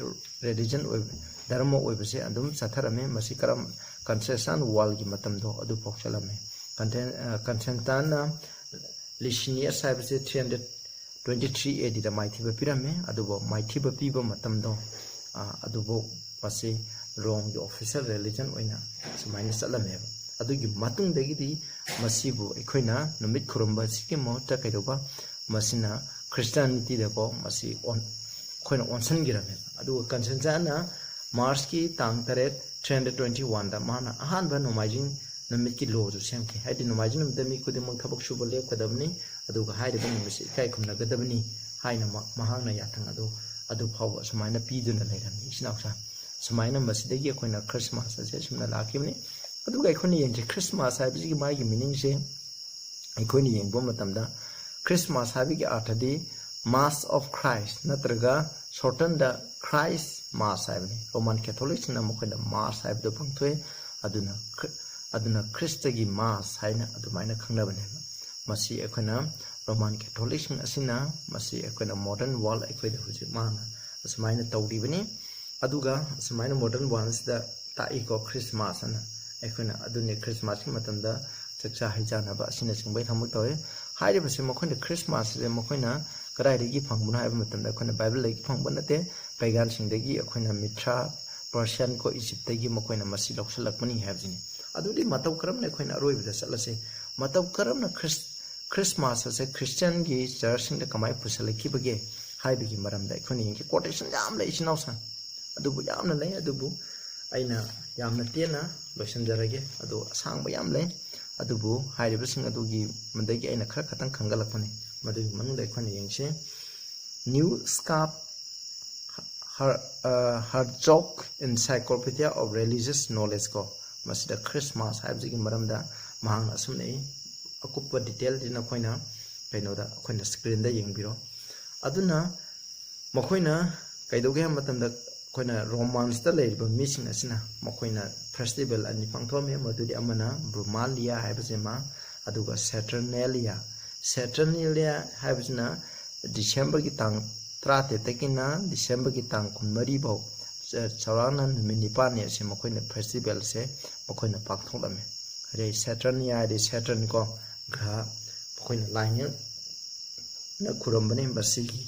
religion ꯑꯣꯏꯕ, ꯙꯔꯃ ꯑꯣꯏꯕꯁꯦ ꯑꯗꯨꯝ ꯆꯠꯊꯔꯝꯃꯤ꯫ ꯃꯁꯤ ꯀꯔꯝ, Constantine ꯋꯥꯔꯜꯒꯤ ꯃꯇꯝꯗꯣ ꯑꯗꯨꯐꯥꯎ ꯆꯠꯂꯝꯃꯤ꯫ ꯀꯟꯁꯦꯟ-, ꯑ, ꯀꯟꯁꯦꯟꯇꯥꯏꯟꯅ Licinius ꯍꯥꯏꯕꯁꯦ three hundred twenty three A D ꯗ ꯃꯥꯏꯊꯤꯕ ꯄꯤꯔꯝꯃꯤ꯫ ꯑꯗꯨꯕꯨ ꯃꯥꯏꯊꯤꯕ ꯄꯤꯕ ꯃꯇꯝꯗꯣ, ꯑ, ꯑꯗꯨꯕꯨ ꯃꯁꯤ ꯔꯣꯝꯒꯤ official religion ꯑꯣꯏꯅ ꯁꯨꯃꯥꯏꯅ ꯆꯠꯂꯝꯃꯦꯕ꯫ ꯑꯗꯨꯒꯤ ꯃꯇꯨꯡꯗꯒꯤꯗꯤ ꯃꯁꯤꯕꯨ ꯑꯩꯈꯣꯏꯅ ꯅꯨꯃꯤꯠ ꯈꯨꯔꯨꯝꯕ ꯑꯁꯤꯒꯤ ꯃꯍꯨꯠꯇ ꯀꯩꯗꯧꯕ, ꯃꯁꯤꯅ Christianity ꯗꯀꯣ ꯃꯁꯤ ꯑꯣꯟ-, ꯑꯩꯈꯣꯏꯅ ꯑꯣꯟꯁꯤꯟꯈꯤꯔꯝꯃꯦꯕ꯫ ꯑꯗꯨꯒ ꯀꯟꯁꯦꯟꯇꯥꯏꯟꯅ March ꯀꯤ ꯇꯥꯡ ꯇꯔꯦꯠ, three hundred twenty one ꯗ ꯃꯥꯅ ꯑꯍꯥꯟꯕ ꯅꯣꯡꯃꯥꯏꯖꯤꯡ ꯅꯨꯃꯤꯠꯀꯤ law ꯁꯨ ꯁꯦꯝꯈꯤ꯫ ꯍꯥꯏꯗꯤ ꯅꯣꯡꯃꯥꯏꯖꯤꯡ ꯅꯨꯃꯤꯠꯇ ꯃꯤ ꯈꯨꯗꯤꯡꯃꯛ ꯊꯕꯛ ꯁꯨꯕ ꯂꯦꯞꯀꯗꯕꯅꯤ, ꯑꯗꯨꯒ ꯍꯥꯏꯔꯤꯕ ꯅꯨꯃꯤꯠꯁꯤ ꯏꯀꯥꯏ ꯈꯨꯝꯅꯒꯗꯕꯅꯤ ꯍꯥꯏꯅ ꯃ-, ꯃꯍꯥꯛꯅ ꯌꯥꯊꯪ ꯑꯗꯨ ꯑꯗꯨ ꯐꯥꯎꯕ ꯑꯁꯨꯃꯥꯏꯅ ꯄꯤꯗꯨꯅ ꯂꯩꯔꯝꯃꯤ, ꯏꯆꯤꯟ ꯏꯅꯥꯎꯁꯥ꯫ ꯁꯨꯃꯥꯏꯅ ꯃꯁꯤꯗꯒꯤ ꯑꯩꯈꯣꯏꯅ Christmas ꯑꯁꯦ ꯑꯁꯨꯝꯅ ꯂꯥꯛꯈꯤꯕꯅꯤ꯫ ꯑꯗꯨꯒ ꯑꯩꯈꯣꯏꯅ ꯌꯦꯡꯁꯤ, Christmas ꯍꯥꯏꯕꯁꯤꯒꯤ ꯃꯥꯒꯤ meaning ꯁꯦ ꯑꯩꯈꯣꯏꯅ ꯌꯦꯡꯕ ꯃꯇꯝꯗ, Christmas ꯍꯥꯏꯕꯒꯤ ꯑꯥꯔꯊꯗꯤ Mass of Christ ꯅꯠꯇ꯭ꯔꯒ shorten ꯗ Christ Mass ꯍꯥꯏꯕꯅꯤ꯫ Roman Catholic ꯁꯤꯡꯅ ꯃꯈꯣꯏꯅ Mass ꯍꯥꯏꯕꯗꯨ ꯄꯥꯡꯊꯣꯛꯏ꯫ ꯑꯗꯨꯅ ꯈ꯭ꯔꯤ-, ꯑꯗꯨꯅ ꯈ꯭ꯔꯤꯁꯇꯒꯤ Mass ꯍꯥꯏꯅ ꯑꯗꯨꯃꯥꯏꯅ ꯈꯪꯅꯕꯅꯦꯕ꯫ ꯃꯁꯤ ꯑꯩꯈꯣꯏꯅ Roman Catholic ꯁꯤꯡ ꯑꯁꯤꯅ ꯃꯁꯤ ꯑꯩꯈꯣꯏꯅ modern world ꯑꯩꯈꯣꯏꯗ ꯍꯧꯖꯤꯛ ꯃꯥꯅ ꯑꯁꯨꯃꯥꯏꯅ ꯇꯧꯔꯤꯕꯅꯤ꯫ ꯑꯗꯨꯒ ꯁꯨꯃꯥꯏꯅ modern worldꯁꯤꯗ ꯇꯥꯛꯏꯀꯣ, ꯈ꯭ꯔꯤꯁꯃꯥꯁ ꯑꯅ꯫ ꯑꯩꯈꯣꯏꯅ ꯑꯗꯨꯅꯤ, ꯈ꯭ꯔꯤꯁꯃꯥꯁꯀꯤ ꯃꯇꯝꯗ ꯆꯥꯛꯆꯥ ꯍꯩꯖꯥꯟꯅꯕ ꯑꯁꯤꯅꯆꯤꯡꯕ ꯊꯕꯛ ꯇꯧꯏ꯫ ꯍꯥꯏꯔꯤꯕꯁꯦ ꯃꯈꯣꯏꯅ ꯈ꯭ꯔꯤꯁꯃꯥꯁꯁꯦ ꯃꯈꯣꯏꯅ ꯀꯗꯥꯏꯗꯒꯤ ꯐꯪꯕꯅꯣ ꯍꯥꯏꯕ ꯃꯇꯝꯗ ꯑꯩꯈꯣꯏꯅ ꯕꯥꯏꯕꯜꯗꯒꯤ ꯐꯪꯕ ꯅꯠꯇꯦ, ꯄꯩꯒꯥꯟꯁꯤꯡꯗꯒꯤ, ꯑꯩꯈꯣꯏꯅ ꯃꯤꯊ꯭ꯔꯥ, ꯄꯔꯁꯤꯌꯥꯟ ꯀꯣ, ꯏꯖꯤꯞꯇꯒꯤ ꯃꯈꯣꯏꯅ ꯃꯁꯤ ꯂꯧꯁꯤꯜꯂꯛꯄꯅꯤ ꯍꯥꯏꯕꯁꯤꯅꯤ꯫ ꯑꯗꯨꯗꯤ ꯃꯇꯧ ꯀꯔꯝꯅ ꯑꯩꯈꯣꯏꯅ ꯑꯔꯣꯏꯕꯗ ꯆꯠꯂꯁꯤ? ꯃꯇꯧ ꯀꯔꯝꯅ ꯈ꯭ꯔꯤꯁ-, ꯈ꯭ꯔꯤꯁꯃꯥꯁ ꯑꯁꯦ ꯈ꯭ꯔꯤꯁꯇꯤꯌꯥꯟꯒꯤ ꯆꯔꯆꯁꯤꯡꯗ ꯀꯃꯥꯏꯅ ꯄꯨꯁꯜꯂꯛꯈꯤꯕꯒꯦ ꯍꯥꯏꯕꯒꯤ ꯃꯔꯝꯗ ꯑꯩꯈꯣꯏꯅ ꯌꯦꯡꯒꯦ꯫ Quotation ꯌꯥꯝ ꯂꯩ, ꯏꯆꯤꯟ ꯏꯅꯥꯎꯁꯤꯡ, ꯑꯗꯨꯕꯨ ꯌꯥꯝꯅ ꯂꯩ, ꯑꯗꯨꯕꯨ ꯑꯩꯅ ꯌꯥꯝꯅ ꯇꯦꯟꯅ ꯂꯣꯏꯁꯤꯟꯖꯔꯒꯦ꯫ ꯑꯗꯨ ꯑꯁꯥꯡꯕ ꯌꯥꯝ ꯂꯩ, ꯑꯗꯨꯕꯨ ꯍꯥꯏꯔꯤꯕꯁꯤꯡ ꯑꯗꯨꯒꯤ ꯃꯗꯒꯤ ꯑꯩꯅ ꯈꯔ ꯈꯛꯇꯪ ꯈꯟꯒꯠꯂꯛꯄꯅꯤ꯫ ꯃꯗꯨꯒꯤ ꯃꯅꯨꯡꯗ ꯑꯩꯈꯣꯏꯅ ꯌꯦꯡꯁꯤ, New Scap Her-, ꯑ, Herzog Encyclopedia of Religious Knowledge ꯀꯣ, ꯃꯁꯤꯗ ꯈ꯭ꯔꯤꯁꯃꯥꯁ ꯍꯥꯏꯕꯁꯤꯒꯤ ꯃꯔꯝꯗ ꯃꯍꯥꯛꯅ ꯑꯁꯨꯝꯅ ꯏ, ꯑꯀꯨꯞꯄ detailꯗꯤ ꯅꯈꯣꯏꯅ ꯀꯩꯅꯣꯗ, ꯑꯩꯈꯣꯏꯅ screenꯗ ꯌꯦꯡꯕꯤꯔꯣ꯫ ꯑꯗꯨꯅ ꯃꯈꯣꯏꯅ ꯀꯩꯗꯧꯒꯦ ꯍꯥꯏꯕ ꯃꯇꯝꯗ, ꯑꯩꯈꯣꯏꯅ Romansꯇ ꯂꯩꯔꯤꯕ ꯃꯤꯁꯤꯡ ꯑꯁꯤꯅ ꯃꯈꯣꯏꯅ festival ꯑꯅꯤ ꯄꯥꯡꯊꯣꯛꯑꯝꯃꯤ꯫ ꯃꯗꯨꯗꯤ ꯑꯃꯅ Brumalia ꯍꯥꯏꯕꯁꯤꯃ, ꯑꯗꯨꯒ Saturnalia꯫ Saturnalia ꯍꯥꯏꯕꯁꯤꯅ Decemberꯒꯤ ꯇꯥꯡ ꯇꯔꯥꯇꯔꯦꯠꯇꯒꯤꯅ Decemberꯒꯤ ꯇꯥꯡ ꯀꯨꯟꯃꯔꯤ ꯐꯥꯎ ꯆ-, ꯆꯥꯎꯔꯥꯛꯅ ꯅꯨꯃꯤꯠ ꯅꯤꯄꯥꯜꯅꯤ ꯑꯁꯤ ꯃꯈꯣꯏꯅ festivalꯁꯦ ꯃꯈꯣꯏꯅ ꯄꯥꯡꯊꯣꯛꯂꯝꯃꯤ꯫ ꯑꯗꯩ Saturnalia ꯍꯥꯏꯗꯤ Saturn ꯀꯣ, ꯒ꯭ꯔꯍ, ꯃꯈꯣꯏꯅ ꯂꯥꯏꯅꯤꯡꯅ ꯈꯨꯔꯝꯕꯅꯤ ꯃꯁꯤꯒꯤ,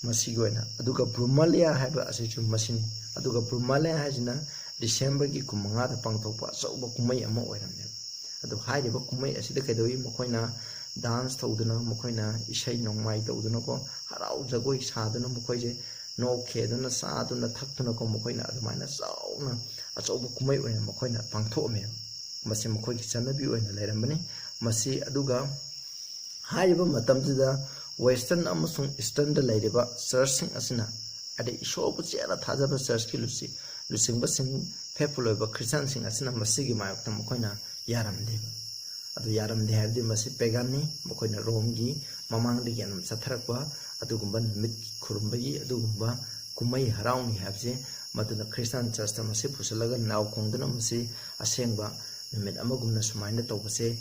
ꯃꯁꯤꯒꯤ ꯑꯣꯏꯅ꯫ ꯑꯗꯨꯒ Brumalia ꯍꯥꯏꯕ ꯑꯁꯤꯁꯨ ꯃꯁꯤꯅꯤ꯫ ꯑꯗꯨꯒ Brumalia ꯍꯥꯏꯁꯤꯅ Decemberꯒꯤ ꯀꯨꯟꯃꯉꯥꯗ ꯄꯥꯡꯊꯣꯛꯄ ꯑꯆꯧꯕ ꯀꯨꯝꯍꯩ ꯑꯃ ꯑꯣꯏꯔꯝꯃꯦꯕ꯫ ꯑꯗꯨ ꯍꯥꯏꯔꯤꯕ ꯀꯨꯝꯍꯩ ꯑꯁꯤꯗ ꯀꯩꯗꯧꯏ? ꯃꯈꯣꯏꯅ dance ꯇꯧꯗꯨꯅ, ꯃꯈꯣꯏꯅ ꯏꯁꯩ ꯅꯣꯡꯃꯥꯏ ꯇꯧꯗꯨꯅꯀꯣ, ꯍꯔꯥꯎ ꯖꯒꯣꯏ ꯁꯥꯗꯨꯅ, ꯃꯈꯣꯏꯁꯦ ꯅꯣꯛ ꯈꯦꯗꯨꯅ, ꯆꯥꯗꯨꯅ, ꯊꯛꯇꯨꯅꯀꯣ, ꯃꯈꯣꯏꯅ ꯑꯗꯨꯃꯥꯏꯅ ꯆꯥꯎꯅ ꯑꯆꯧꯕ ꯀꯨꯝꯍꯩ ꯑꯣꯏꯅ ꯃꯈꯣꯏꯅ ꯄꯥꯡꯊꯣꯛꯑꯝꯃꯦꯕ꯫ ꯃꯁꯤ ꯃꯈꯣꯏꯒꯤ ꯆꯠꯅꯕꯤ ꯑꯣꯏꯅ ꯂꯩꯔꯝꯕꯅꯤ꯫ ꯃꯁꯤ, ꯑꯗꯨꯒ ꯍꯥꯏꯔꯤꯕ ꯃꯇꯝꯁꯤꯗ Western ꯑꯃꯁꯨꯡ Easternꯗ ꯂꯩꯔꯤꯕ churchꯁꯤꯡ ꯑꯁꯤꯅ, ꯑꯗꯩ ꯏꯁꯣꯔꯕꯨ ꯆꯦꯠꯅ ꯊꯥꯖꯕ churchꯀꯤ ꯂꯨꯆꯤ-, ꯂꯨꯆꯤꯡꯕꯁꯤꯡ, faithful ꯑꯣꯏꯕ Christianꯁꯤꯡ ꯑꯁꯤꯅ ꯃꯁꯤꯒꯤ ꯃꯥꯌꯣꯛꯇ ꯃꯈꯣꯏꯅ ꯌꯥꯔꯝꯗꯦꯕ꯫ ꯑꯗꯨ ꯌꯥꯔꯝꯗꯦ ꯍꯥꯏꯕꯗꯤ ꯃꯁꯤ paganꯅꯤ, ꯃꯈꯣꯏꯅ Romeꯒꯤ ꯃꯃꯥꯡꯗꯒꯤ ꯑꯗꯨꯝ ꯆꯠꯊꯔꯛꯄ ꯑꯗꯨꯒꯨꯝꯕ ꯅꯨꯃꯤꯠ ꯈꯨꯔꯨꯝꯕꯒꯤ ꯑꯗꯨꯒꯨꯝꯕ ꯀꯨꯝꯍꯩ ꯍꯔꯥꯎꯅꯤ ꯍꯥꯏꯕꯁꯦ, ꯃꯗꯨꯅ Christian churchꯇ ꯃꯁꯤ ꯄꯨꯁꯤꯜꯂꯒ ꯂꯥꯎ ꯈꯣꯡꯗꯨꯅ ꯃꯁꯤ ꯑꯁꯦꯡꯕ ꯅꯨꯃꯤꯠ ꯑꯃꯒꯨꯝꯅ ꯁꯨꯃꯥꯏꯅ ꯇꯧꯕꯁꯦ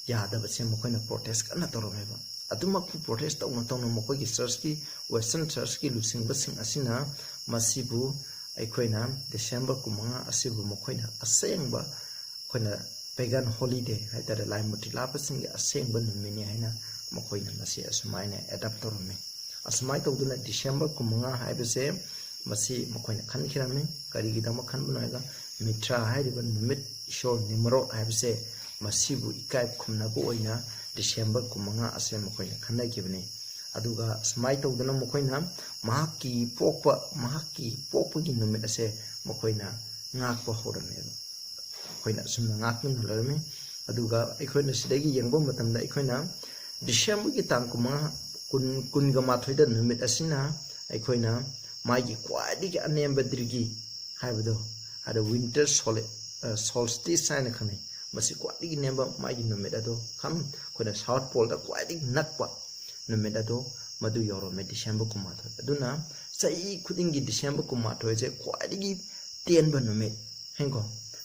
ꯌꯥꯗꯕꯁꯦ ꯃꯈꯣꯏꯅ protest ꯀꯟꯅ ꯇꯧꯔꯝꯃꯦꯕ꯫ ꯑꯗꯨꯃꯛꯄꯨ protest ꯇꯧꯅ ꯇꯧꯅ ꯃꯈꯣꯏꯒꯤ churchꯀꯤ, Western churchꯀꯤ ꯂꯨꯆꯤꯡꯕꯁꯤꯡ ꯑꯁꯤꯅ ꯃꯁꯤꯕꯨ ꯑꯩꯈꯣꯏꯅ ꯗꯤꯁꯦꯝꯕꯔ ꯀꯨꯟꯃꯉꯥ ꯑꯁꯤꯕꯨ ꯃꯈꯣꯏꯅ ꯑꯁꯦꯡꯕ, ꯑꯩꯈꯣꯏꯅ pagan holiday ꯍꯥꯏꯇꯥꯔꯦ, ꯂꯥꯏ ꯃꯨꯔꯇꯤ ꯂꯥꯠꯄꯁꯤꯡꯒꯤ ꯑꯁꯦꯡꯕ ꯅꯨꯃꯤꯠꯅꯤ ꯍꯥꯏꯅ ꯃꯈꯣꯏꯅ ꯃꯁꯤ ꯑꯁꯨꯃꯥꯏꯅ adopt ꯇꯧꯔꯝꯃꯤ꯫ ꯑꯁꯨꯃꯥꯏꯅ ꯇꯧꯗꯨꯅ ꯗꯤꯁꯦꯝꯕꯔ ꯀꯨꯟꯃꯉꯥ ꯍꯥꯏꯕꯁꯦ ꯃꯁꯤ ꯃꯈꯣꯏꯅ ꯈꯟꯈꯤꯔꯝꯃꯤ꯫ ꯀꯔꯤꯒꯤꯗꯃꯛ ꯈꯟꯕꯅꯣ ꯍꯥꯏꯔꯒ, ꯃꯤꯊ꯭ꯔꯥ ꯍꯥꯏꯔꯤꯕ ꯅꯨꯃꯤꯠ, ꯏꯁꯣꯔ ꯅꯤꯃꯔꯣꯠ ꯍꯥꯏꯕꯁꯦ, ꯃꯁꯤꯕꯨ ꯏꯀꯥꯏ ꯈꯨꯝꯅꯕ ꯑꯣꯏꯅ ꯗꯤꯁꯦꯝꯕꯔ ꯀꯨꯟꯃꯉꯥ ꯑꯁꯦ ꯃꯈꯣꯏꯅ ꯈꯟꯅꯈꯤꯕꯅꯤ꯫ ꯑꯗꯨꯒ ꯁꯨꯃꯥꯏꯅ ꯇꯧꯗꯅ ꯃꯈꯣꯏꯅ ꯃꯍꯥꯛꯀꯤ ꯄꯣꯛꯄ, ꯃꯍꯥꯛꯀꯤ ꯄꯣꯛꯄꯒꯤ ꯅꯨꯃꯤꯠ ꯑꯁꯦ ꯃꯈꯣꯏꯅ ꯉꯥꯛꯄ ꯍꯧꯔꯝꯃꯦꯕ꯫ ꯑꯩꯈꯣꯏꯅ ꯑꯁꯨꯝꯅ ꯉꯥꯛꯇꯨꯅ ꯂꯩꯔꯝꯃꯤ꯫ ꯑꯗꯨꯒ ꯑꯩꯈꯣꯏꯅ ꯁꯤꯗꯒꯤ ꯌꯦꯡꯕ ꯃꯇꯝꯗ, ꯑꯩꯈꯣꯏꯅ ꯗꯤꯁꯦꯝꯕꯔꯒꯤ ꯇꯥꯡ ꯀꯨꯟꯃꯉꯥ, ꯀꯨꯟ, ꯀꯨꯟꯒ ꯃꯥꯊꯣꯏꯗ ꯅꯨꯃꯤꯠ ꯑꯁꯤꯅ ꯑꯩꯈꯣꯏꯅ ꯃꯥꯒꯤ ꯈ꯭ꯋꯥꯏꯗꯒꯤ ꯑꯅꯦꯝꯕ ꯗꯤꯒ꯭ꯔꯤ ꯍꯥꯏꯕꯗꯣ, ꯑꯗ winter soli-, ꯑ, solstice ꯍꯥꯏꯅ ꯈꯪꯅꯩ꯫ ꯃꯁꯤ ꯈ꯭ꯋꯥꯏꯗꯒꯤ ꯅꯦꯝꯕ ꯃꯥꯒꯤ ꯅꯨꯃꯤꯠ ꯑꯗꯣ, ꯈꯝ-, ꯑꯩꯈꯣꯏꯅ South Pole ꯗ ꯈ꯭ꯋꯥꯏꯗꯒꯤ ꯅꯛꯄ ꯅꯨꯃꯤꯠ ꯑꯗꯣ ꯃꯗꯨ ꯌꯧꯔꯝꯃꯦ, ꯗꯤꯁꯦꯝꯕꯔ ꯀꯨꯟꯃꯥꯊꯣꯏ꯫ ꯑꯗꯨꯅ ꯆꯍꯤ ꯈꯨꯗꯤꯡꯒꯤ ꯗꯤꯁꯦꯝꯕꯔ ꯀꯨꯟꯃꯥꯊꯣꯏꯁꯦ ꯈ꯭ꯋꯥꯏꯗꯒꯤ ꯇꯦꯟꯕ ꯅꯨꯃꯤꯠ ꯍꯦꯡꯀꯣ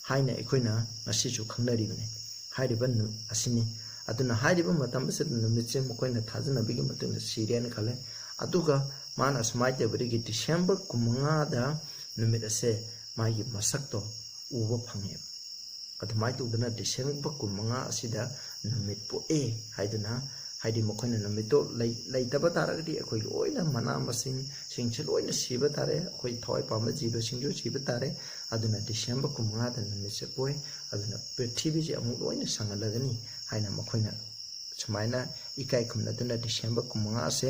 ꯍꯥꯏꯅ ꯑꯩꯈꯣꯏꯅ ꯉꯁꯤꯁꯨ ꯈꯪꯅꯔꯤꯕꯅꯤ꯫ ꯍꯥꯏꯔꯤꯕ ꯅꯨ-, ꯑꯁꯤꯅꯤ꯫ ꯑꯗꯨꯅ ꯍꯥꯏꯔꯤꯕ ꯃꯇꯝ ꯑꯁꯤꯗ ꯅꯨꯃꯤꯠꯁꯦ ꯃꯈꯣꯏꯅ ꯊꯥꯖꯅꯕꯒꯤ ꯃꯇꯨꯡ ꯏꯟꯅ ꯁꯤꯔꯦꯅ ꯈꯜꯂꯦ꯫ ꯑꯗꯨꯒ ꯃꯥꯅ ꯑꯁꯨꯃꯥꯏꯅ ꯇꯧꯕꯗꯒꯤ ꯗꯤꯁꯦꯝꯕꯔ ꯀꯨꯟꯃꯉꯥꯗ ꯅꯨꯃꯤꯠ ꯑꯁꯦ ꯃꯥꯒꯤ ꯃꯁꯛꯇꯣ ꯎꯕ ꯐꯪꯉꯦꯕ꯫ ꯑꯗꯨꯃꯥꯏꯅ ꯇꯧꯗꯅ ꯗꯤꯁꯦꯝꯕꯔ ꯀꯨꯟꯃꯉꯥ ꯑꯁꯤꯗ ꯅꯨꯃꯤꯠ ꯄꯣꯛꯑꯦ ꯍꯥꯏꯗꯨꯅ, ꯍꯥꯏꯗꯤ ꯃꯈꯣꯏꯅ ꯅꯨꯃꯤꯠꯇꯣ ꯂꯩ-, ꯂꯩꯇꯕ ꯇꯥꯔꯒꯗꯤ ꯑꯩꯈꯣꯏ ꯂꯣꯏꯅ ꯃꯅꯥ ꯃꯁꯤꯡꯁꯤꯡꯁꯦ ꯂꯣꯏꯅ ꯁꯤꯕ ꯇꯥꯔꯦ, ꯑꯩꯈꯣꯏ ꯊꯋꯥꯏ ꯄꯥꯟꯕ ꯖꯤꯕꯁꯤꯡꯁꯨ ꯁꯤꯕ ꯇꯥꯔꯦ꯫ ꯑꯗꯨꯅ ꯗꯤꯁꯦꯝꯕꯔ ꯀꯨꯟꯃꯉꯥꯗ ꯅꯨꯃꯤꯠꯁꯦ ꯄꯣꯛꯑꯦ, ꯑꯗꯨꯅ ꯄ꯭ꯔꯤꯊꯤꯕꯤꯁꯦ ꯑꯃꯨꯛ ꯂꯣꯏꯅ ꯁꯪꯍꯜꯂꯒꯅꯤ ꯍꯥꯏꯅ ꯃꯈꯣꯏꯅ ꯁꯨꯃꯥꯏꯅ ꯏꯀꯥꯏ ꯈꯨꯝꯅꯗꯨꯅ ꯗꯤꯁꯦꯝꯕꯔ ꯀꯨꯟꯃꯉꯥꯁꯦ